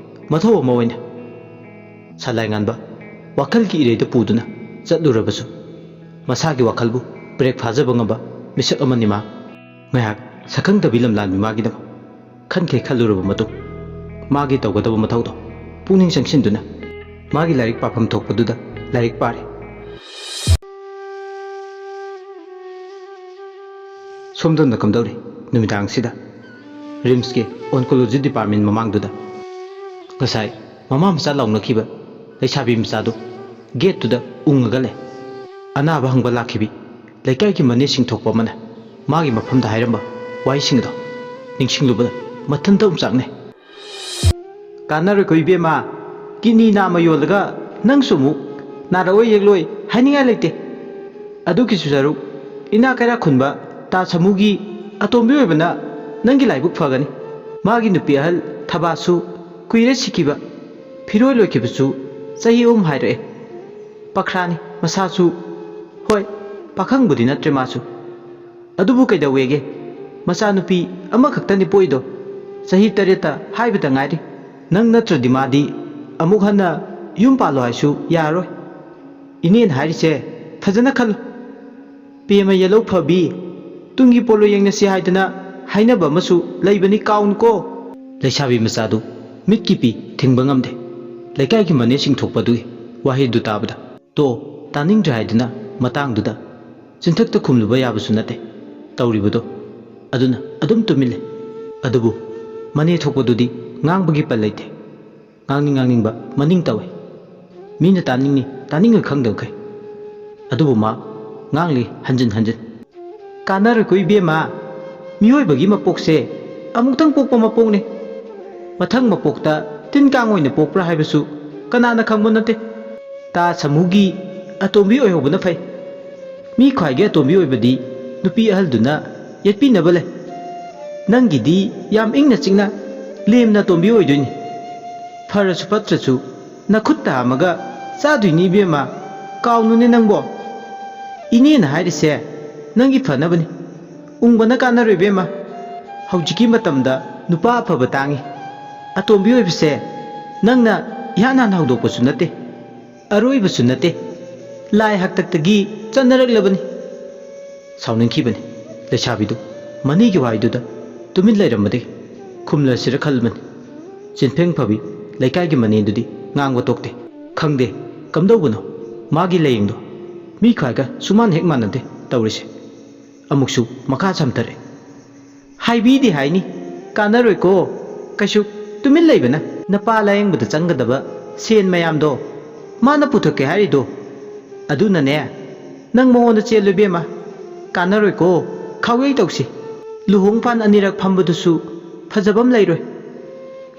ꯃꯊꯧ ꯑꯃ ꯑꯣꯏꯅ ꯁꯂꯥꯏ ꯉꯥꯟꯕ ꯋꯥꯈꯜꯒꯤ ꯏꯔꯩꯗ ꯄꯨꯗꯨꯅ ꯆꯠꯂꯨꯔꯕꯁꯨ, ꯃꯁꯥꯒꯤ ꯋꯥꯈꯜꯕꯨ ꯕ꯭ꯔꯦꯛ ꯐꯥꯖꯕ ꯉꯝꯕ ꯃꯤꯁꯛ ꯑꯃꯅꯤ ꯃꯥ꯫ ꯉꯥꯏꯍꯥꯛ ꯁꯛꯈꯪꯗꯕꯤ ꯂꯝꯂꯥꯟꯕꯤ ꯃꯥꯒꯤꯗꯃꯛ ꯈꯟꯈꯩ ꯈꯜꯂꯨꯔꯕ ꯃꯇꯨꯡ, ꯃꯥꯒꯤ ꯇꯧꯒꯗꯕ ꯃꯊꯧꯗꯣ ꯄꯨꯛꯅꯤꯡ ꯆꯪꯁꯤꯟꯗꯨꯅ ꯃꯥꯒꯤ ꯂꯥꯏꯔꯤꯛ ꯄꯥꯐꯝ ꯊꯣꯛꯄꯗꯨꯗ ꯂꯥꯏꯔꯤꯛ ꯄꯥꯔꯦ꯫ ꯁꯣꯝꯗ ꯀꯝꯗꯧꯔꯤ? ꯅꯨꯃꯤꯗꯥꯡꯁꯤꯗ ꯔꯤꯝꯁꯀꯤ ꯑꯣꯟꯀꯣꯂꯣꯖꯤ ꯗꯤꯄꯥꯔꯠꯃꯦꯟ ꯃꯃꯥꯡꯗꯨꯗ ꯉꯁꯥꯏ ꯃꯃꯥ ꯃꯆꯥ ꯂꯥꯎꯅꯈꯤꯕ ꯂꯩꯁꯥꯕꯤ ꯃꯆꯥꯗꯨ ꯒꯦꯠꯇꯨꯗ ꯎꯪꯉꯒ ꯂꯩ꯫ ꯑꯅꯥꯕ ꯍꯪꯕ ꯂꯥꯛꯈꯤꯕꯤ ꯂꯩꯀꯥꯏꯒꯤ ꯃꯅꯦꯁꯤꯡ ꯊꯣꯛꯄ ꯑꯃꯅ ꯃꯥꯒꯤ ꯃꯐꯝꯗ ꯍꯥꯏꯔꯝꯕ ꯋꯥꯍꯩꯁꯤꯡꯗꯣ ꯅꯤꯡꯁꯤꯡꯂꯨꯕꯗ ꯃꯊꯟꯇ ꯑꯣꯝꯆꯥꯛꯅꯩ꯫ "ꯀꯥꯟꯅꯔꯣꯏꯀꯣ ꯏꯕꯦꯝꯃ, ꯀꯤꯠꯅꯤ ꯅꯥꯝꯃ ꯌꯣꯜꯂꯒ ꯅꯪꯁꯨ ꯑꯃꯨꯛ ꯅꯥꯔꯛꯑꯣꯏ ꯌꯦꯛꯂꯣꯏ ꯍꯥꯏꯅꯤꯡꯉꯥꯏ ꯂꯩꯇꯦ꯫ ꯑꯗꯨꯒꯤꯁꯨ ꯁꯔꯨꯛ ꯏꯅꯥꯛ ꯀꯩꯔꯥꯛ ꯈꯨꯟꯕ ꯇꯥ ꯁꯃꯨꯒꯤ ꯑꯇꯣꯝꯕꯤ ꯑꯣꯏꯕꯅ ꯅꯪꯒꯤ ꯂꯥꯏꯕꯛ ꯐꯒꯅꯤ꯫ ꯃꯥꯒꯤ ꯅꯨꯄꯤ ꯑꯍꯜ ꯊꯕꯥꯁꯨ ꯀꯨꯏꯔꯦ ꯁꯤꯈꯤꯕ, ꯐꯤꯔꯣꯏ ꯂꯣꯏꯈꯤꯕꯁꯨ ꯆꯍꯤ ꯑꯍꯨꯝ ꯍꯥꯏꯔꯛꯑꯦ꯫ ꯄꯈ꯭ꯔꯥꯅꯤ ꯃꯁꯥꯁꯨ, ꯍꯣꯏ, ꯄꯥꯈꯪꯕꯨꯗꯤ ꯅꯠꯇ꯭ꯔꯦ ꯃꯥꯁꯨ꯫ ꯑꯗꯨꯕꯨ ꯀꯩꯗꯧꯋꯦꯒꯦ? ꯃꯆꯥꯅꯨꯄꯤ ꯑꯃꯈꯛꯇꯅꯤ ꯄꯣꯛꯏꯗꯣ, ꯆꯍꯤ ꯇꯔꯦꯠꯇ ꯍꯥꯏꯕꯗ ꯉꯥꯏꯔꯤ꯫ ꯅꯪ ꯅꯠꯇ꯭ꯔꯗꯤ ꯃꯥꯗꯤ ꯑꯃꯨꯛ ꯍꯟꯅ ꯌꯨꯝ ꯄꯥꯜꯂꯣ ꯍꯥꯏꯁꯨ ꯌꯥꯔꯔꯣꯏ꯫ ꯏꯅꯦꯅ ꯍꯥꯏꯔꯤꯁꯦ ꯐꯖꯅ ꯈꯜꯂꯨ꯫ ꯄꯦꯃ ꯌꯦꯜꯍꯧ ꯐꯕꯤ, ꯇꯨꯡꯒꯤ ꯄꯣꯂꯣ ꯌꯦꯡꯅꯁꯤ ꯍꯥꯏꯗꯅ ꯍꯥꯏꯅꯕ ꯑꯃꯁꯨ ꯂꯩꯕꯅꯤ, ꯀꯥꯎꯅꯨꯀꯣ꯫" ꯂꯩꯁꯥꯕꯤ ꯃꯆꯥꯗꯨ ꯃꯤꯠꯀꯤ ꯄꯤ ꯊꯤꯡꯕ ꯉꯝꯗꯦ꯫ ꯂꯩꯀꯥꯏꯒꯤ ꯃꯅꯦꯁꯤꯡ ꯊꯣꯛꯄꯗꯨꯒꯤ ꯋꯥꯍꯩꯗꯨ ꯇꯥꯕꯗ, "ꯇꯣ, ꯇꯥꯅꯤꯡꯗ꯭ꯔꯦ" ꯍꯥꯏꯗꯨꯅ ꯃꯇꯥꯡꯗꯨꯗ ꯆꯤꯟꯊꯛꯇ ꯈꯨꯝꯂꯨꯕ ꯌꯥꯕꯁꯨ ꯅꯠꯇꯦ ꯇꯧꯔꯤꯕꯗꯣ꯫ ꯑꯗꯨꯅ ꯑꯗꯨꯝ ꯇꯨꯃꯤꯟ ꯂꯩ꯫ ꯑꯗꯨꯕꯨ ꯃꯅꯦ ꯊꯣꯛꯄꯗꯨꯗꯤ ꯉꯥꯡꯕꯒꯤ ꯄꯜ ꯂꯩꯇꯦ꯫ ꯉꯥꯡꯅꯤꯡ ꯉꯥꯡꯅꯤꯡꯕ ꯃꯅꯤꯡ ꯇꯧꯏ꯫ ꯃꯤꯅ ꯇꯥꯅꯤꯡꯅꯤ ꯇꯥꯅꯤꯡꯉꯣꯏ ꯈꯪꯗꯕꯈꯩ꯫ ꯑꯗꯨꯕꯨ ꯃꯥ ꯉꯥꯡꯂꯤ ꯍꯟꯖꯤꯟ ꯍꯟꯖꯤꯟ꯫ "ꯀꯥꯟꯅꯔꯣꯏꯀꯣ ꯏꯕꯦꯝꯃ, ꯃꯤꯑꯣꯏꯕꯒꯤ ꯃꯄꯣꯛꯁꯦ ꯑꯃꯨꯛꯇꯪ ꯄꯣꯛꯄ ꯃꯄꯣꯛꯅꯤ꯫ ꯃꯊꯪ ꯃꯄꯣꯛꯇ ꯇꯤꯟ ꯀꯥꯡ ꯑꯣꯏꯅ ꯄꯣꯛꯄ꯭ꯔꯥ ꯍꯥꯏꯕꯁꯨ ꯀꯅꯥꯅ ꯈꯪꯕ ꯅꯠꯇꯦ꯫ ꯇꯥ ꯁꯃꯨꯒꯤ ꯑꯇꯣꯝꯕꯤ ꯑꯣꯏꯍꯧꯕꯅ ꯐꯩ꯫ ꯃꯤ ꯈ꯭ꯋꯥꯏꯒꯤ ꯑꯇꯣꯝꯕꯤ ꯑꯣꯏꯕꯗꯤ ꯅꯨꯄꯤ ꯑꯍꯜꯗꯨꯅ ꯌꯦꯠꯄꯤꯅꯕ ꯂꯩ꯫ ꯅꯪꯒꯤꯗꯤ ꯌꯥꯝ ꯏꯪꯅ ꯆꯤꯛꯅ ꯂꯦꯝꯅ ꯑꯇꯣꯝꯕꯤ ꯑꯣꯏꯗꯣꯏꯅꯤ꯫ ꯐꯔꯁꯨ ꯐꯠꯇ꯭ꯔꯁꯨ ꯅꯈꯨꯠ ꯇꯥꯝꯃꯒ ꯆꯥꯗꯣꯏꯅꯤ ꯏꯕꯦꯝꯃ, ꯀꯥꯎꯅꯨꯅꯦ ꯅꯪꯕꯣ꯫ ꯏꯅꯦꯅ ꯍꯥꯏꯔꯤꯁꯦ ꯅꯪꯒꯤ ꯐꯅꯕꯅꯤ꯫ ꯎꯪꯕꯅ ꯀꯥꯟꯅꯔꯣꯏ ꯏꯕꯦꯝꯃ꯫ ꯍꯧꯖꯤꯛꯀꯤ ꯃꯇꯝꯗ ꯅꯨꯄꯥ ꯑꯐꯕ ꯇꯥꯡꯉꯤ꯫ ꯑꯇꯣꯝꯕꯤ ꯑꯣꯏꯕꯁꯦ "ꯅꯪꯅ ꯏꯍꯥꯟ ꯍꯥꯟꯅ ꯍꯧꯗꯣꯛꯄꯁꯨ ꯅꯠꯇꯦ, ꯑꯔꯣꯏꯕꯁꯨ ꯅꯠꯇꯦ, ꯂꯥꯏ ꯍꯥꯛꯇꯛꯇꯒꯤ ꯆꯠꯅꯔꯛꯂꯕꯅꯤ꯫" ꯁꯥꯎꯅꯤꯡꯈꯤꯕꯅꯤ ꯂꯩꯁꯥꯕꯤꯗꯨ꯫ ꯃꯅꯤꯒꯤ ꯋꯥꯍꯩꯗꯨꯗ ꯇꯨꯃꯤꯟ ꯂꯩꯔꯝꯕꯗꯒꯤ ꯈꯨꯝꯂꯁꯤꯔ ꯈꯜꯂꯕꯅꯤ꯫ ꯆꯤꯟꯐꯦꯡ ꯐꯕꯤ ꯂꯩꯀꯥꯏꯒꯤ ꯃꯅꯦꯗꯨꯗꯤ ꯉꯥꯡꯕ ꯇꯣꯛꯇꯦ꯫ "ꯈꯪꯗꯦ, ꯀꯝꯗꯧꯕꯅꯣ ꯃꯥꯒꯤ ꯂꯥꯏꯌꯦꯡꯗꯣ? ꯃꯤ ꯈ꯭ꯋꯥꯏꯒ ꯁꯨꯃꯥꯟ ꯍꯦꯛ ꯃꯥꯟꯅꯗꯦ ꯇꯧꯔꯤꯁꯦ꯫" ꯑꯃꯨꯛꯁꯨ ꯃꯈꯥ ꯁꯝꯊꯔꯦ꯫ "ꯍꯥꯏꯕꯤꯗꯤ ꯍꯥꯏꯅꯤ, ꯀꯥꯟꯅꯔꯣꯏꯀꯣ꯫ ꯀꯩꯁꯨ ꯇꯨꯃꯤꯟ ꯂꯩꯕꯅ ꯅꯄꯥ ꯂꯥꯌꯦꯡꯕꯗ ꯆꯪꯒꯗꯕ ꯁꯦꯟ ꯃꯌꯥꯝꯗꯣ ꯃꯥꯅ ꯄꯨꯊꯣꯛꯀꯦ ꯍꯥꯏꯔꯤꯗꯣ꯫ ꯑꯗꯨꯅꯅꯦ, ꯅꯪ ꯃꯉꯣꯟꯗ ꯆꯦꯜꯂꯨ ꯏꯕꯦꯝꯃ꯫ ꯀꯥꯟꯅꯔꯣꯏꯀꯣ, ꯈꯥꯎꯌꯩ ꯇꯧꯁꯤ꯫ ꯂꯨꯍꯣꯡ ꯄꯥꯟ ꯑꯅꯤꯔꯛ ꯐꯝꯕꯗꯨꯁꯨ ꯐꯖꯕꯝ ꯂꯩꯔꯣꯏ꯫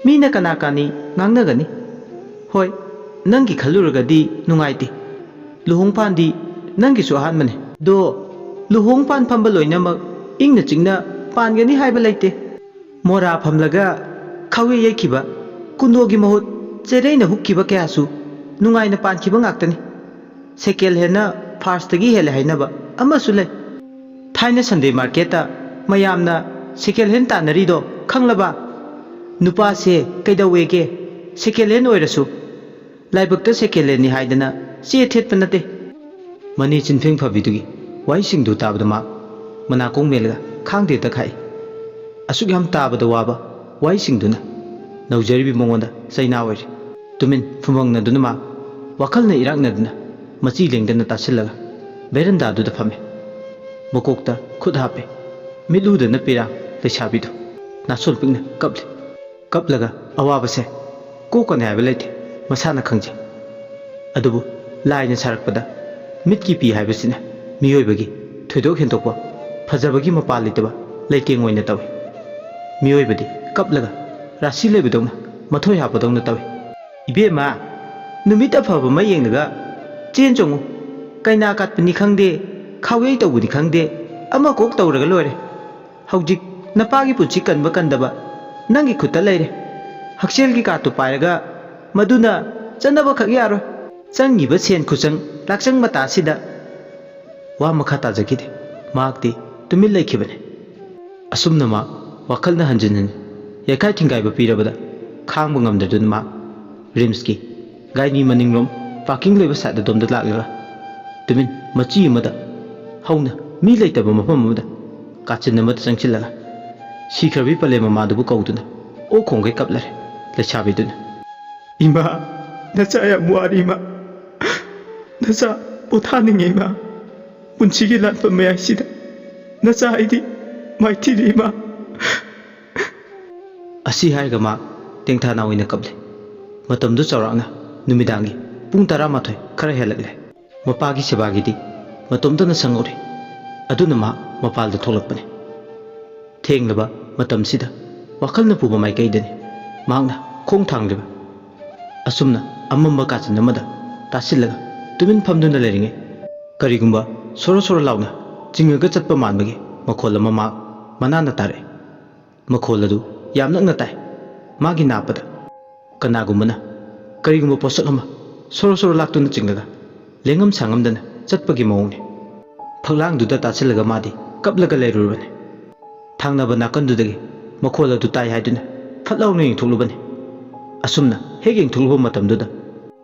ꯃꯤꯅ ꯀꯅꯥ ꯀꯥꯅꯤ ꯉꯥꯡꯅꯒꯅꯤ꯫ ꯍꯣꯏ, ꯅꯪꯒꯤ ꯈꯜꯂꯨꯔꯒꯗꯤ ꯅꯨꯡꯉꯥꯏꯇꯦ꯫ ꯂꯨꯍꯣꯡ ꯄꯥꯟꯗꯤ ꯅꯪꯒꯤꯁꯨ ꯑꯍꯥꯟꯕꯅꯦ꯫ ꯑꯗꯣ ꯂꯨꯍꯣꯡ ꯄꯥꯟ ꯐꯝꯕ ꯂꯣꯏꯅꯃꯛ ꯏꯪꯅ ꯆꯤꯛꯅ ꯄꯥꯟꯒꯅꯤ ꯍꯥꯏꯕ ꯂꯩꯇꯦ꯫ ꯃꯣꯔꯥ ꯐꯝꯂꯒ ꯈꯥꯎꯌꯩ ꯌꯩꯈꯤꯕ ꯀꯨꯟꯗꯣꯒꯤ ꯃꯍꯨꯠ ꯆꯦꯔꯩꯅ ꯍꯨꯛꯈꯤꯕ ꯀꯌꯥꯁꯨ ꯅꯨꯡꯉꯥꯏꯅ ꯄꯥꯟꯈꯤꯕ ꯉꯥꯛꯇꯅꯤ꯫ ꯁꯦꯀꯦꯟ ꯍꯦꯟꯅ ꯐꯥꯔꯁꯇꯒꯤ ꯍꯦꯜꯂꯦ ꯍꯥꯏꯅꯕ ꯑꯃꯁꯨ ꯂꯩ꯫ ꯊꯥꯏꯅ ꯁꯟꯗꯦ ꯃꯥꯔꯀꯦꯠꯇ ꯃꯌꯥꯝꯅ ꯁꯦꯀꯦꯟ ꯍꯦꯟ ꯇꯥꯟꯅꯔꯤꯗꯣ ꯈꯪꯂꯕ? ꯅꯨꯄꯥꯁꯦ ꯀꯩꯗꯧꯋꯦꯒꯦ? ꯁꯦꯀꯦꯟ ꯍꯦꯟ ꯑꯣꯏꯔꯁꯨ ꯂꯥꯏꯕꯛꯇ ꯁꯦꯀꯦꯟ ꯍꯦꯟꯅꯤ ꯍꯥꯏꯗꯅ ꯆꯦ ꯊꯦꯠꯄ ꯅꯠꯇꯦ꯫ ꯃꯅꯤ ꯆꯤꯟꯐꯦꯡ ꯐꯕꯤꯗꯨꯒꯤ ꯋꯥꯍꯩꯁꯤꯡꯗꯨ ꯇꯥꯕꯗ ꯃꯍꯥꯛ ꯃꯅꯥꯀꯣꯡ ꯃꯦꯜꯂꯒ ꯈꯥꯡꯗꯦ ꯇꯛꯈꯥꯏ꯫ ꯑꯁꯨꯛ ꯌꯥꯝ ꯇꯥꯕꯗ ꯋꯥꯕ ꯋꯥꯍꯩꯁꯤꯡꯗꯨꯅ ꯅꯧꯖꯔꯤꯕꯤ ꯃꯉꯣꯟꯗ ꯆꯩꯅꯥ ꯑꯣꯏꯔꯦ꯫ ꯇꯨꯃꯤꯟ ꯐꯨꯝꯕꯪꯅꯗꯨꯅ ꯃꯍꯥꯛ ꯋꯥꯈꯜꯅ ꯏꯔꯥꯛꯅꯗꯨꯅ ꯃꯆꯤ ꯂꯦꯡꯗꯅ ꯇꯥꯁꯤꯜꯂꯒ ꯚꯦꯔꯟꯗꯥꯗꯨꯗ ꯐꯝꯃꯦ꯫ ꯃꯀꯣꯛꯇ ꯈꯨꯠ ꯍꯥꯞꯄꯦ꯫ ꯃꯤꯠꯂꯨꯗꯅ ꯄꯤꯔꯥꯡ ꯂꯩꯁꯥꯕꯤꯗꯨ ꯅꯥꯁꯣꯟ ꯄꯤꯛꯅ ꯀꯞꯂꯤ꯫ ꯀꯞꯂꯒ ꯑꯋꯥꯕꯁꯦ ꯀꯣꯛꯀꯅꯤ ꯍꯥꯏꯕ ꯂꯩꯇꯦ, ꯃꯁꯥꯅ ꯈꯪꯖꯩ꯫ ꯑꯗꯨꯕꯨ ꯂꯥꯏꯅ ꯁꯥꯔꯛꯄꯗ ꯃꯤꯠꯀꯤ ꯄꯤ ꯍꯥꯏꯕꯁꯤꯅ ꯃꯤꯑꯣꯏꯕꯒꯤ ꯊꯣꯏꯗꯣꯛ ꯍꯦꯟꯗꯣꯛꯄ ꯐꯖꯕꯒꯤ ꯃꯄꯥ ꯂꯩꯇꯕ ꯂꯩꯇꯦꯡ ꯑꯣꯏꯅ ꯇꯧꯏ꯫ ꯃꯤꯑꯣꯏꯕꯗꯤ ꯀꯞꯂꯒ ꯔꯥꯁꯤ ꯂꯩꯕꯗꯧꯅ, ꯃꯊꯣꯏ ꯍꯥꯞꯄꯗꯧꯅ ꯇꯧꯏ꯫ ꯏꯕꯦꯝꯃ, ꯅꯨꯃꯤꯠ ꯑꯐꯕ ꯑꯃ ꯌꯦꯡꯂꯒ ꯆꯦꯟ ꯆꯣꯡꯉꯨ꯫ ꯀꯩꯅꯥ ꯀꯠꯄꯅꯤ ꯈꯪꯗꯦ, ꯈꯥꯎꯌꯩ ꯇꯧꯕꯅꯤ ꯈꯪꯗꯦ, ꯑꯃ ꯀꯣꯛ ꯇꯧꯔꯒ ꯂꯣꯏꯔꯦ꯫ ꯍꯧꯖꯤꯛ ꯅꯄꯥꯒꯤ ꯄꯨꯟꯁꯤ ꯀꯟꯕ ꯀꯟꯗꯕ ꯅꯪꯒꯤ ꯈꯨꯠꯇ ꯂꯩꯔꯦ꯫ ꯍꯛꯁꯦꯜꯒꯤ ꯀꯥꯔꯠꯇꯨ ꯄꯥꯏꯔꯒ ꯃꯗꯨꯅ ꯆꯠꯅꯕꯈꯛ ꯌꯥꯔꯣꯏ꯫ ꯆꯪꯉꯤꯕ ꯁꯦꯟ ꯈꯨꯆꯪ ꯂꯥꯛꯆꯪ ꯃꯇꯥꯁꯤꯗ ꯋꯥ ꯃꯈꯥ ꯇꯥꯖꯈꯤꯗꯦ꯫ ꯃꯍꯥꯛꯇꯤ ꯇꯨꯃꯤꯟ ꯂꯩꯈꯤꯕꯅꯤ꯫ ꯑꯁꯨꯝꯅ ꯃꯍꯥꯛ ꯋꯥꯈꯜꯅ ꯍꯟꯖꯤꯟ ꯍꯟꯖꯤꯟ ꯌꯩꯈꯥꯏ ꯊꯤꯡꯒꯥꯏꯕ ꯄꯤꯔꯕꯗ ꯈꯥꯡꯕ ꯉꯝꯗꯗꯨꯅ ꯃꯍꯥꯛ ꯔꯤꯝꯁꯀꯤ ꯒꯥꯏꯅꯤ ꯃꯅꯤꯡꯂꯣꯝ ꯄꯥꯔꯀꯤꯡ ꯂꯩꯕ ꯁꯥꯏꯠ ꯑꯗꯣꯝꯗ ꯂꯥꯛꯂꯒ ꯇꯨꯃꯤꯟ ꯃꯆꯤ ꯑꯃꯗ ꯍꯧꯅ ꯃꯤ ꯂꯩꯇꯕ ꯃꯐꯝ ꯑꯃꯗ ꯀꯥꯆꯤꯟ ꯑꯃꯗ ꯆꯪꯁꯤꯜꯂꯒ ꯁꯤꯈ꯭ꯔꯕꯤ ꯄꯂꯦꯝ ꯃꯃꯥꯗꯨꯕꯨ ꯀꯧꯗꯨꯅ ꯑꯣꯛ ꯈꯣꯡꯒꯩ ꯀꯞꯂꯔꯦ ꯂꯩꯁꯥꯕꯤꯗꯨꯅ꯫ "ꯏꯃꯥ, ꯅꯆꯥ ꯌꯥꯝ ꯋꯥꯔꯤ ꯏꯃꯥ꯫ ꯅꯆꯥ ꯄꯣꯊꯥꯅꯤꯡꯉꯦ ꯏꯃꯥ꯫ ꯄꯨꯟꯁꯤꯒꯤ ꯂꯥꯟꯐꯝ ꯃꯌꯥꯏꯁꯤꯗ ꯅꯆꯥ ꯑꯩꯗꯤ ꯃꯥꯏꯊꯤꯔꯦ ꯏꯃꯥ"꯫ ꯑꯁꯤ ꯍꯥꯏꯔꯒ ꯃꯥ ꯇꯦꯡꯊꯥ ꯅꯥ ꯑꯣꯏꯅ ꯀꯞꯂꯦ꯫ ꯃꯇꯝꯗꯨ ꯆꯥꯎꯔꯥꯛꯅ ꯅꯨꯃꯤꯗꯥꯡꯒꯤ ꯄꯨꯡ ꯇꯔꯥꯃꯥꯊꯣꯏ ꯈꯔ ꯍꯦꯜꯂꯛꯂꯦ꯫ ꯃꯄꯥꯒꯤ ꯁꯦꯕꯥꯒꯤꯗꯤ ꯃꯇꯣꯝꯇꯅ ꯁꯪꯍꯧꯔꯦ꯫ ꯑꯗꯨꯅ ꯃꯍꯥꯛ ꯃꯄꯥꯜꯗ ꯊꯣꯛꯂꯛꯄꯅꯦ꯫ ꯊꯦꯡꯂꯕ ꯃꯇꯝꯁꯤꯗ ꯋꯥꯈꯜꯅ ꯄꯨꯕ ꯃꯥꯏꯀꯩꯗꯅꯤ ꯃꯍꯥꯛꯅ ꯈꯣꯡ ꯊꯥꯡꯂꯤꯕ꯫ ꯑꯁꯨꯝꯅ ꯑꯃꯝꯕ ꯀꯥꯆꯤꯟ ꯑꯃꯗ ꯇꯥꯁꯤꯜꯂꯒ ꯇꯨꯃꯤꯟ ꯐꯝꯗꯨꯅ ꯂꯩꯔꯤꯉꯩ, ꯀꯔꯤꯒꯨꯝꯕ ꯁꯣꯔꯣ ꯁꯣꯔꯣ ꯂꯥꯎꯅ ꯆꯤꯡꯉꯒ ꯆꯠꯄ ꯃꯥꯟꯕꯒꯤ ꯃꯈꯣꯜ ꯑꯃ ꯃꯍꯥꯛ ꯃꯅꯥꯅ ꯇꯥꯔꯛꯏ꯫ ꯃꯈꯣꯜ ꯑꯗꯨ ꯌꯥꯝ ꯅꯛꯅ ꯇꯥꯏ꯫ ꯃꯥꯒꯤ ꯅꯥꯞꯄꯗ ꯀꯅꯥꯒꯨꯝꯕꯅ ꯀꯔꯤꯒꯨꯝꯕ ꯄꯣꯠꯁꯛ ꯑꯃ ꯁꯣꯔꯣ ꯁꯣꯔꯣ ꯂꯥꯛꯇꯨꯅ ꯆꯤꯡꯂꯒ ꯂꯦꯡꯉꯝ ꯁꯥꯡꯉꯝꯗꯅ ꯆꯠꯄꯒꯤ ꯃꯑꯣꯡꯅꯤ꯫ ꯐꯛꯂꯥꯡꯗꯨꯗ ꯇꯥꯁꯤꯜꯂꯒ ꯃꯥꯗꯤ ꯀꯞꯂꯒ ꯂꯩꯔꯨꯔꯕꯅꯤ꯫ ꯊꯪꯅꯕ ꯅꯥꯀꯟꯗꯨꯗꯒꯤ ꯃꯈꯣꯜ ꯑꯗꯨ ꯇꯥꯏ ꯍꯥꯏꯗꯨꯅ ꯐꯠ ꯂꯥꯎꯅ ꯌꯦꯡꯊꯣꯛꯂꯨꯕꯅꯤ꯫ ꯑꯁꯨꯝꯅ ꯍꯦꯛ ꯌꯦꯡꯊꯣꯛꯂꯨꯕ ꯃꯇꯝꯗꯨꯗ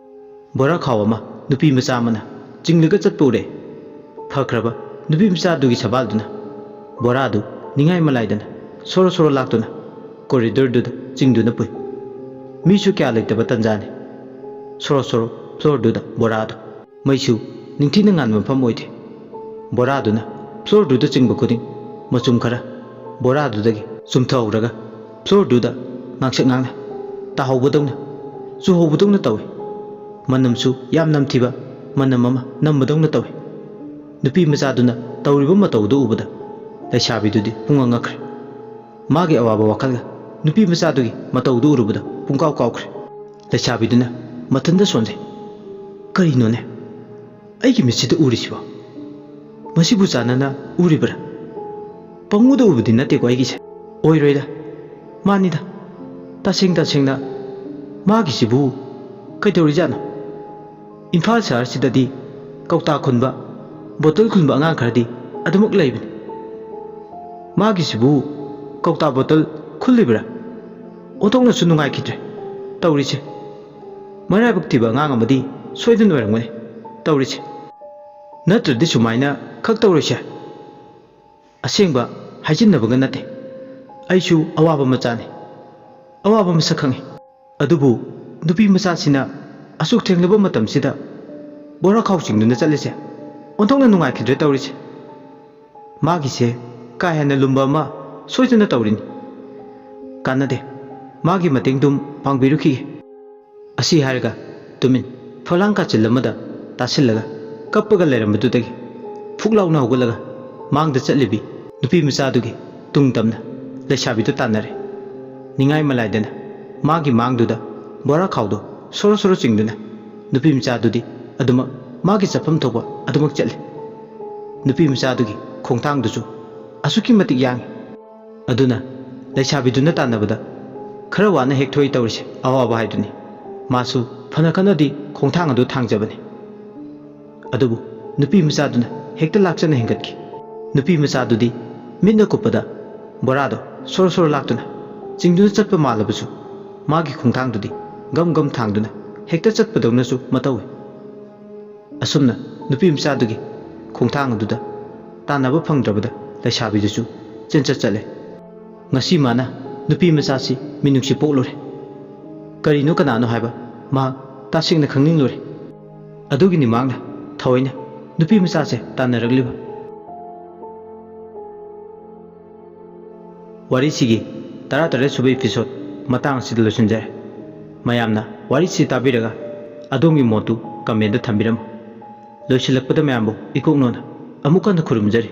ꯕꯣꯔꯥ ꯈꯥꯎ ꯑꯃ ꯅꯨꯄꯤ ꯃꯆꯥ ꯑꯃꯅ ꯆꯤꯡꯂꯒ ꯆꯠꯄ ꯎꯔꯦ꯫ ꯐꯈ꯭ꯔꯕ ꯅꯨꯄꯤ ꯃꯆꯥꯗꯨꯒꯤ ꯁꯕꯥꯜꯗꯨꯅ ꯕꯣꯔꯥꯗꯨ ꯅꯤꯡꯉꯥꯏ ꯃꯂꯥꯏꯗꯅ ꯁꯣꯔꯣ ꯁꯣꯔꯣ ꯂꯥꯛꯇꯨꯅ ꯀꯣꯔꯤꯗꯣꯔꯗꯨꯗ ꯆꯤꯡꯗꯨꯅ ꯄꯨꯏ꯫ ꯃꯤꯁꯨ ꯀꯌꯥ ꯂꯩꯇꯕ ꯇꯟꯖꯥꯅꯤ꯫ ꯁꯣꯔꯣ ꯁꯣꯔꯣ ꯐ꯭ꯂꯣꯔꯗꯨꯗ ꯕꯣꯔꯥꯗꯨ꯫ ꯃꯩꯁꯨ ꯅꯤꯡꯊꯤꯅ ꯉꯥꯟꯕ ꯃꯐꯝ ꯑꯣꯏꯗꯦ꯫ ꯕꯣꯔꯥꯗꯨꯅ ꯐ꯭ꯂꯣꯔꯗꯨꯗ ꯆꯤꯡꯕ ꯈꯨꯗꯤꯡ ꯃꯆꯨꯝ ꯈꯔ ꯕꯣꯔꯥꯗꯨꯗꯒꯤ ꯆꯨꯝꯊꯍꯧꯔꯒ ꯐ꯭ꯂꯣꯔꯗꯨꯗ ꯉꯥꯡꯁꯛ ꯉꯥꯡꯅ ꯇꯥꯍꯧꯕꯗꯧꯅ, ꯆꯨꯍꯧꯕꯗꯧꯅ ꯇꯧꯏ꯫ ꯃꯅꯝꯁꯨ ꯌꯥꯝ ꯅꯝꯊꯤꯕ ꯃꯅꯝ ꯑꯃ ꯅꯝꯕꯗꯧꯅ ꯇꯧꯏ꯫ ꯅꯨꯄꯤ ꯃꯆꯥꯗꯨꯅ ꯇꯧꯔꯤꯕ ꯃꯇꯧꯗꯨ ꯎꯕꯗ ꯂꯩꯁꯥꯕꯤꯗꯨꯗꯤ ꯄꯨꯡꯉꯛ ꯉꯛꯈ꯭ꯔꯦ꯫ ꯃꯥꯒꯤ ꯑꯋꯥꯕ ꯋꯥꯈꯜꯒ ꯅꯨꯄꯤ ꯃꯆꯥꯗꯨꯒꯤ ꯃꯇꯧꯗꯨ ꯎꯔꯨꯕꯗ ꯄꯨꯡꯀꯥꯎ ꯀꯥꯎꯈ꯭ꯔꯦ꯫ ꯂꯩꯁꯥꯕꯤꯗꯨꯅ ꯃꯊꯟꯇ ꯁꯣꯟꯖꯩ꯫ "ꯀꯔꯤꯅꯣꯅꯦ ꯑꯩꯒꯤ ꯃꯤꯠꯁꯤꯗ ꯎꯔꯤꯁꯤꯕꯣ? ꯃꯁꯤꯕꯨ ꯆꯥꯟꯅꯅ ꯎꯔꯤꯕ꯭ꯔꯥ? ꯄꯪꯎꯗ ꯎꯕꯗꯤ ꯅꯠꯇꯦꯀꯣ ꯑꯩꯒꯤꯁꯦ? ꯑꯣꯏꯔꯣꯏꯗ꯫ ꯃꯥꯅꯤꯗ꯫ ꯇꯁꯦꯡ ꯇꯁꯦꯡꯅ ꯃꯥꯒꯤꯁꯤꯕꯨ ꯀꯩꯗꯧꯔꯤꯖꯥꯠꯅꯣ? ꯏꯝꯐꯥꯜ ꯁꯍꯔꯁꯤꯗꯗꯤ ꯀꯧꯇꯥ ꯈꯨꯟꯕ, ꯕꯣꯇꯜ ꯈꯨꯟꯕ ꯑꯉꯥꯡ ꯈꯔꯗꯤ ꯑꯗꯨꯃꯛ ꯂꯩꯕꯅꯤ꯫ ꯃꯥꯒꯤꯁꯤꯕꯨ ꯀꯧꯇꯥ ꯕꯣꯇꯜ ꯈꯨꯜꯂꯤꯕ꯭ꯔꯥ? ꯑꯣꯟꯊꯣꯛꯅꯁꯨ ꯅꯨꯡꯉꯥꯏꯈꯤꯗ꯭ꯔꯦ ꯇꯧꯔꯤꯁꯦ"꯫ ꯃꯔꯥꯏꯕꯛ ꯊꯤꯕ ꯑꯉꯥꯡ ꯑꯃꯗꯤ ꯁꯣꯏꯗꯅ ꯑꯣꯏꯔꯝꯒꯅꯤ ꯇꯧꯔꯤꯁꯦ꯫ ꯅꯠꯇ꯭ꯔꯗꯤ ꯁꯨꯃꯥꯏꯅ ꯈꯛ ꯇꯧꯔꯣꯏꯁꯦ꯫ ꯑꯁꯦꯡꯕ ꯍꯥꯏꯖꯤꯟꯅꯕꯒ ꯅꯠꯇꯦ꯫ ꯑꯩꯁꯨ ꯑꯋꯥꯕ ꯃꯆꯥꯅꯤ꯫ ꯑꯋꯥꯕ ꯃꯁꯛ ꯈꯪꯉꯤ꯫ ꯑꯗꯨꯕꯨ ꯅꯨꯄꯤ ꯃꯆꯥꯁꯤꯅ ꯑꯁꯨꯛ ꯊꯦꯡꯂꯕ ꯃꯇꯝꯁꯤꯗ ꯕꯣꯔꯥ ꯈꯥꯎ ꯆꯤꯡꯗꯨꯅ ꯆꯠꯂꯤꯁꯦ ꯑꯣꯟꯊꯣꯛꯅ ꯅꯨꯡꯉꯥꯏꯈꯤꯗ꯭ꯔꯦ ꯇꯧꯔꯤꯁꯦ꯫ ꯃꯥꯒꯤꯁꯦ ꯀꯥ ꯍꯦꯟꯅ ꯂꯨꯝꯕ ꯑꯃ ꯁꯣꯏꯗꯅ ꯇꯧꯔꯤꯅꯤ꯫ ꯀꯥꯟꯅꯗꯦ, ꯃꯥꯒꯤ ꯃꯇꯦꯡꯗꯨꯝ ꯄꯥꯡꯕꯤꯔꯨꯈꯤꯒꯦ꯫ ꯑꯁꯤ ꯍꯥꯏꯔꯒ ꯇꯨꯃꯤꯟ ꯐꯛꯂꯥꯡ ꯀꯥꯆꯤꯜ ꯑꯃꯗ ꯇꯥꯁꯤꯜꯂꯒ ꯀꯞꯄꯒ ꯂꯩꯔꯝꯕꯗꯨꯗꯒꯤ ꯐꯨꯛ ꯂꯥꯎꯅ ꯍꯧꯒꯠꯂꯒ ꯃꯥꯡꯗ ꯆꯠꯂꯤꯕꯤ ꯅꯨꯄꯤ ꯃꯆꯥꯗꯨꯒꯤ ꯇꯨꯡ ꯇꯝꯅ ꯂꯩꯁꯥꯕꯤꯗꯨ ꯇꯥꯟꯅꯔꯦ꯫ ꯅꯤꯡꯉꯥꯏ ꯃꯂꯥꯏꯗꯅ ꯃꯥꯒꯤ ꯃꯥꯡꯗꯨꯗ ꯕꯣꯔꯥ ꯈꯥꯎꯗꯣ ꯁꯣꯔꯣ ꯁꯣꯔꯣ ꯆꯤꯡꯗꯨꯅ ꯅꯨꯄꯤ ꯃꯆꯥꯗꯨꯗꯤ ꯑꯗꯨꯃꯛ ꯃꯥꯒꯤ ꯆꯠꯐꯝ ꯊꯣꯛꯄ ꯑꯗꯨꯃꯛ ꯆꯠꯂꯤ꯫ ꯅꯨꯄꯤ ꯃꯆꯥꯗꯨꯒꯤ ꯈꯣꯡꯊꯥꯡꯗꯨꯁꯨ ꯑꯁꯨꯛꯀꯤ ꯃꯇꯤꯛ ꯌꯥꯡꯏ꯫ ꯑꯗꯨꯅ ꯂꯩꯁꯥꯕꯤꯗꯨꯅ ꯇꯥꯟꯅꯕꯗ ꯈꯔ ꯋꯥꯅ ꯍꯦꯛ ꯊꯣꯛꯏ ꯇꯧꯔꯤꯁꯦ꯫ ꯑꯋꯥꯕ ꯍꯥꯏꯗꯨꯅꯤ꯫ ꯃꯥꯁꯨ ꯐꯅ ꯀꯟꯅꯗꯤ ꯈꯣꯡꯊꯥꯡ ꯑꯗꯨ ꯊꯥꯡꯖꯕꯅꯤ꯫ ꯑꯗꯨꯕꯨ ꯅꯨꯄꯤ ꯃꯆꯥꯗꯨꯅ ꯍꯦꯛꯇ ꯂꯥꯛꯆꯅ ꯍꯦꯟꯒꯠꯈꯤ꯫ ꯅꯨꯄꯤ ꯃꯆꯥꯗꯨꯗꯤ ꯃꯤꯠꯅ ꯀꯨꯞꯄꯗ ꯕꯣꯔꯥꯗꯣ ꯁꯣꯔꯣ ꯁꯣꯔꯣ ꯂꯥꯛꯇꯨꯅ ꯆꯤꯡꯗꯨꯅ ꯆꯠꯄ ꯃꯥꯜꯂꯕꯁꯨ ꯃꯥꯒꯤ ꯈꯣꯡꯊꯥꯡꯗꯨꯗꯤ ꯒꯝ ꯒꯝ ꯊꯥꯡꯗꯨꯅ ꯍꯦꯛꯇ ꯆꯠꯄꯗꯧꯅꯁꯨ ꯃꯇꯧꯏ꯫ ꯑꯁꯨꯝꯅ ꯅꯨꯄꯤ ꯃꯆꯥꯗꯨꯒꯤ ꯈꯣꯡꯊꯥꯡ ꯑꯗꯨꯗ ꯇꯥꯟꯅꯕ ꯐꯪꯗ꯭ꯔꯕꯗ ꯂꯩꯁꯥꯕꯤꯗꯨꯁꯨ ꯆꯦꯟꯆꯠ ꯆꯠꯂꯦ꯫ ꯉꯁꯤ ꯃꯥꯅ ꯅꯨꯄꯤ ꯃꯆꯥꯁꯤ ꯃꯤꯅꯨꯡꯁꯤ ꯄꯣꯛꯂꯨꯔꯦ꯫ ꯀꯔꯤꯅꯣ ꯀꯅꯥꯅꯣ ꯍꯥꯏꯕ ꯃꯍꯥꯛ ꯇꯁꯦꯡꯅ ꯈꯪꯅꯤꯡꯂꯨꯔꯦ꯫ ꯑꯗꯨꯒꯤꯅꯤ ꯃꯍꯥꯛꯅ ꯊꯑꯣꯏꯅ ꯅꯨꯄꯤ ꯃꯆꯥꯁꯦ ꯇꯥꯟꯅꯔꯛꯂꯤꯕ꯫ ꯋꯥꯔꯤꯁꯤꯒꯤ ꯇꯔꯥꯇꯔꯦꯠ ꯁꯨꯕ episode ꯃꯇꯥꯡ ꯑꯁꯤꯗ ꯂꯣꯏꯁꯤꯟꯖꯔꯦ꯫ ꯃꯌꯥꯝꯅ ꯋꯥꯔꯤꯁꯤ ꯇꯥꯕꯤꯔꯒ ꯑꯗꯣꯝꯒꯤ ꯃꯣꯠꯇꯨ comment ꯊꯝꯕꯤꯔꯝꯃꯨ꯫ ꯂꯣꯏꯁꯤꯜꯂꯛꯄꯗ ꯃꯌꯥꯝꯕꯨ ꯏꯀꯣꯛꯅꯣꯅ ꯑꯃꯨꯛ ꯍꯟꯅ ꯈꯨꯔꯨꯝꯖꯔꯤ꯫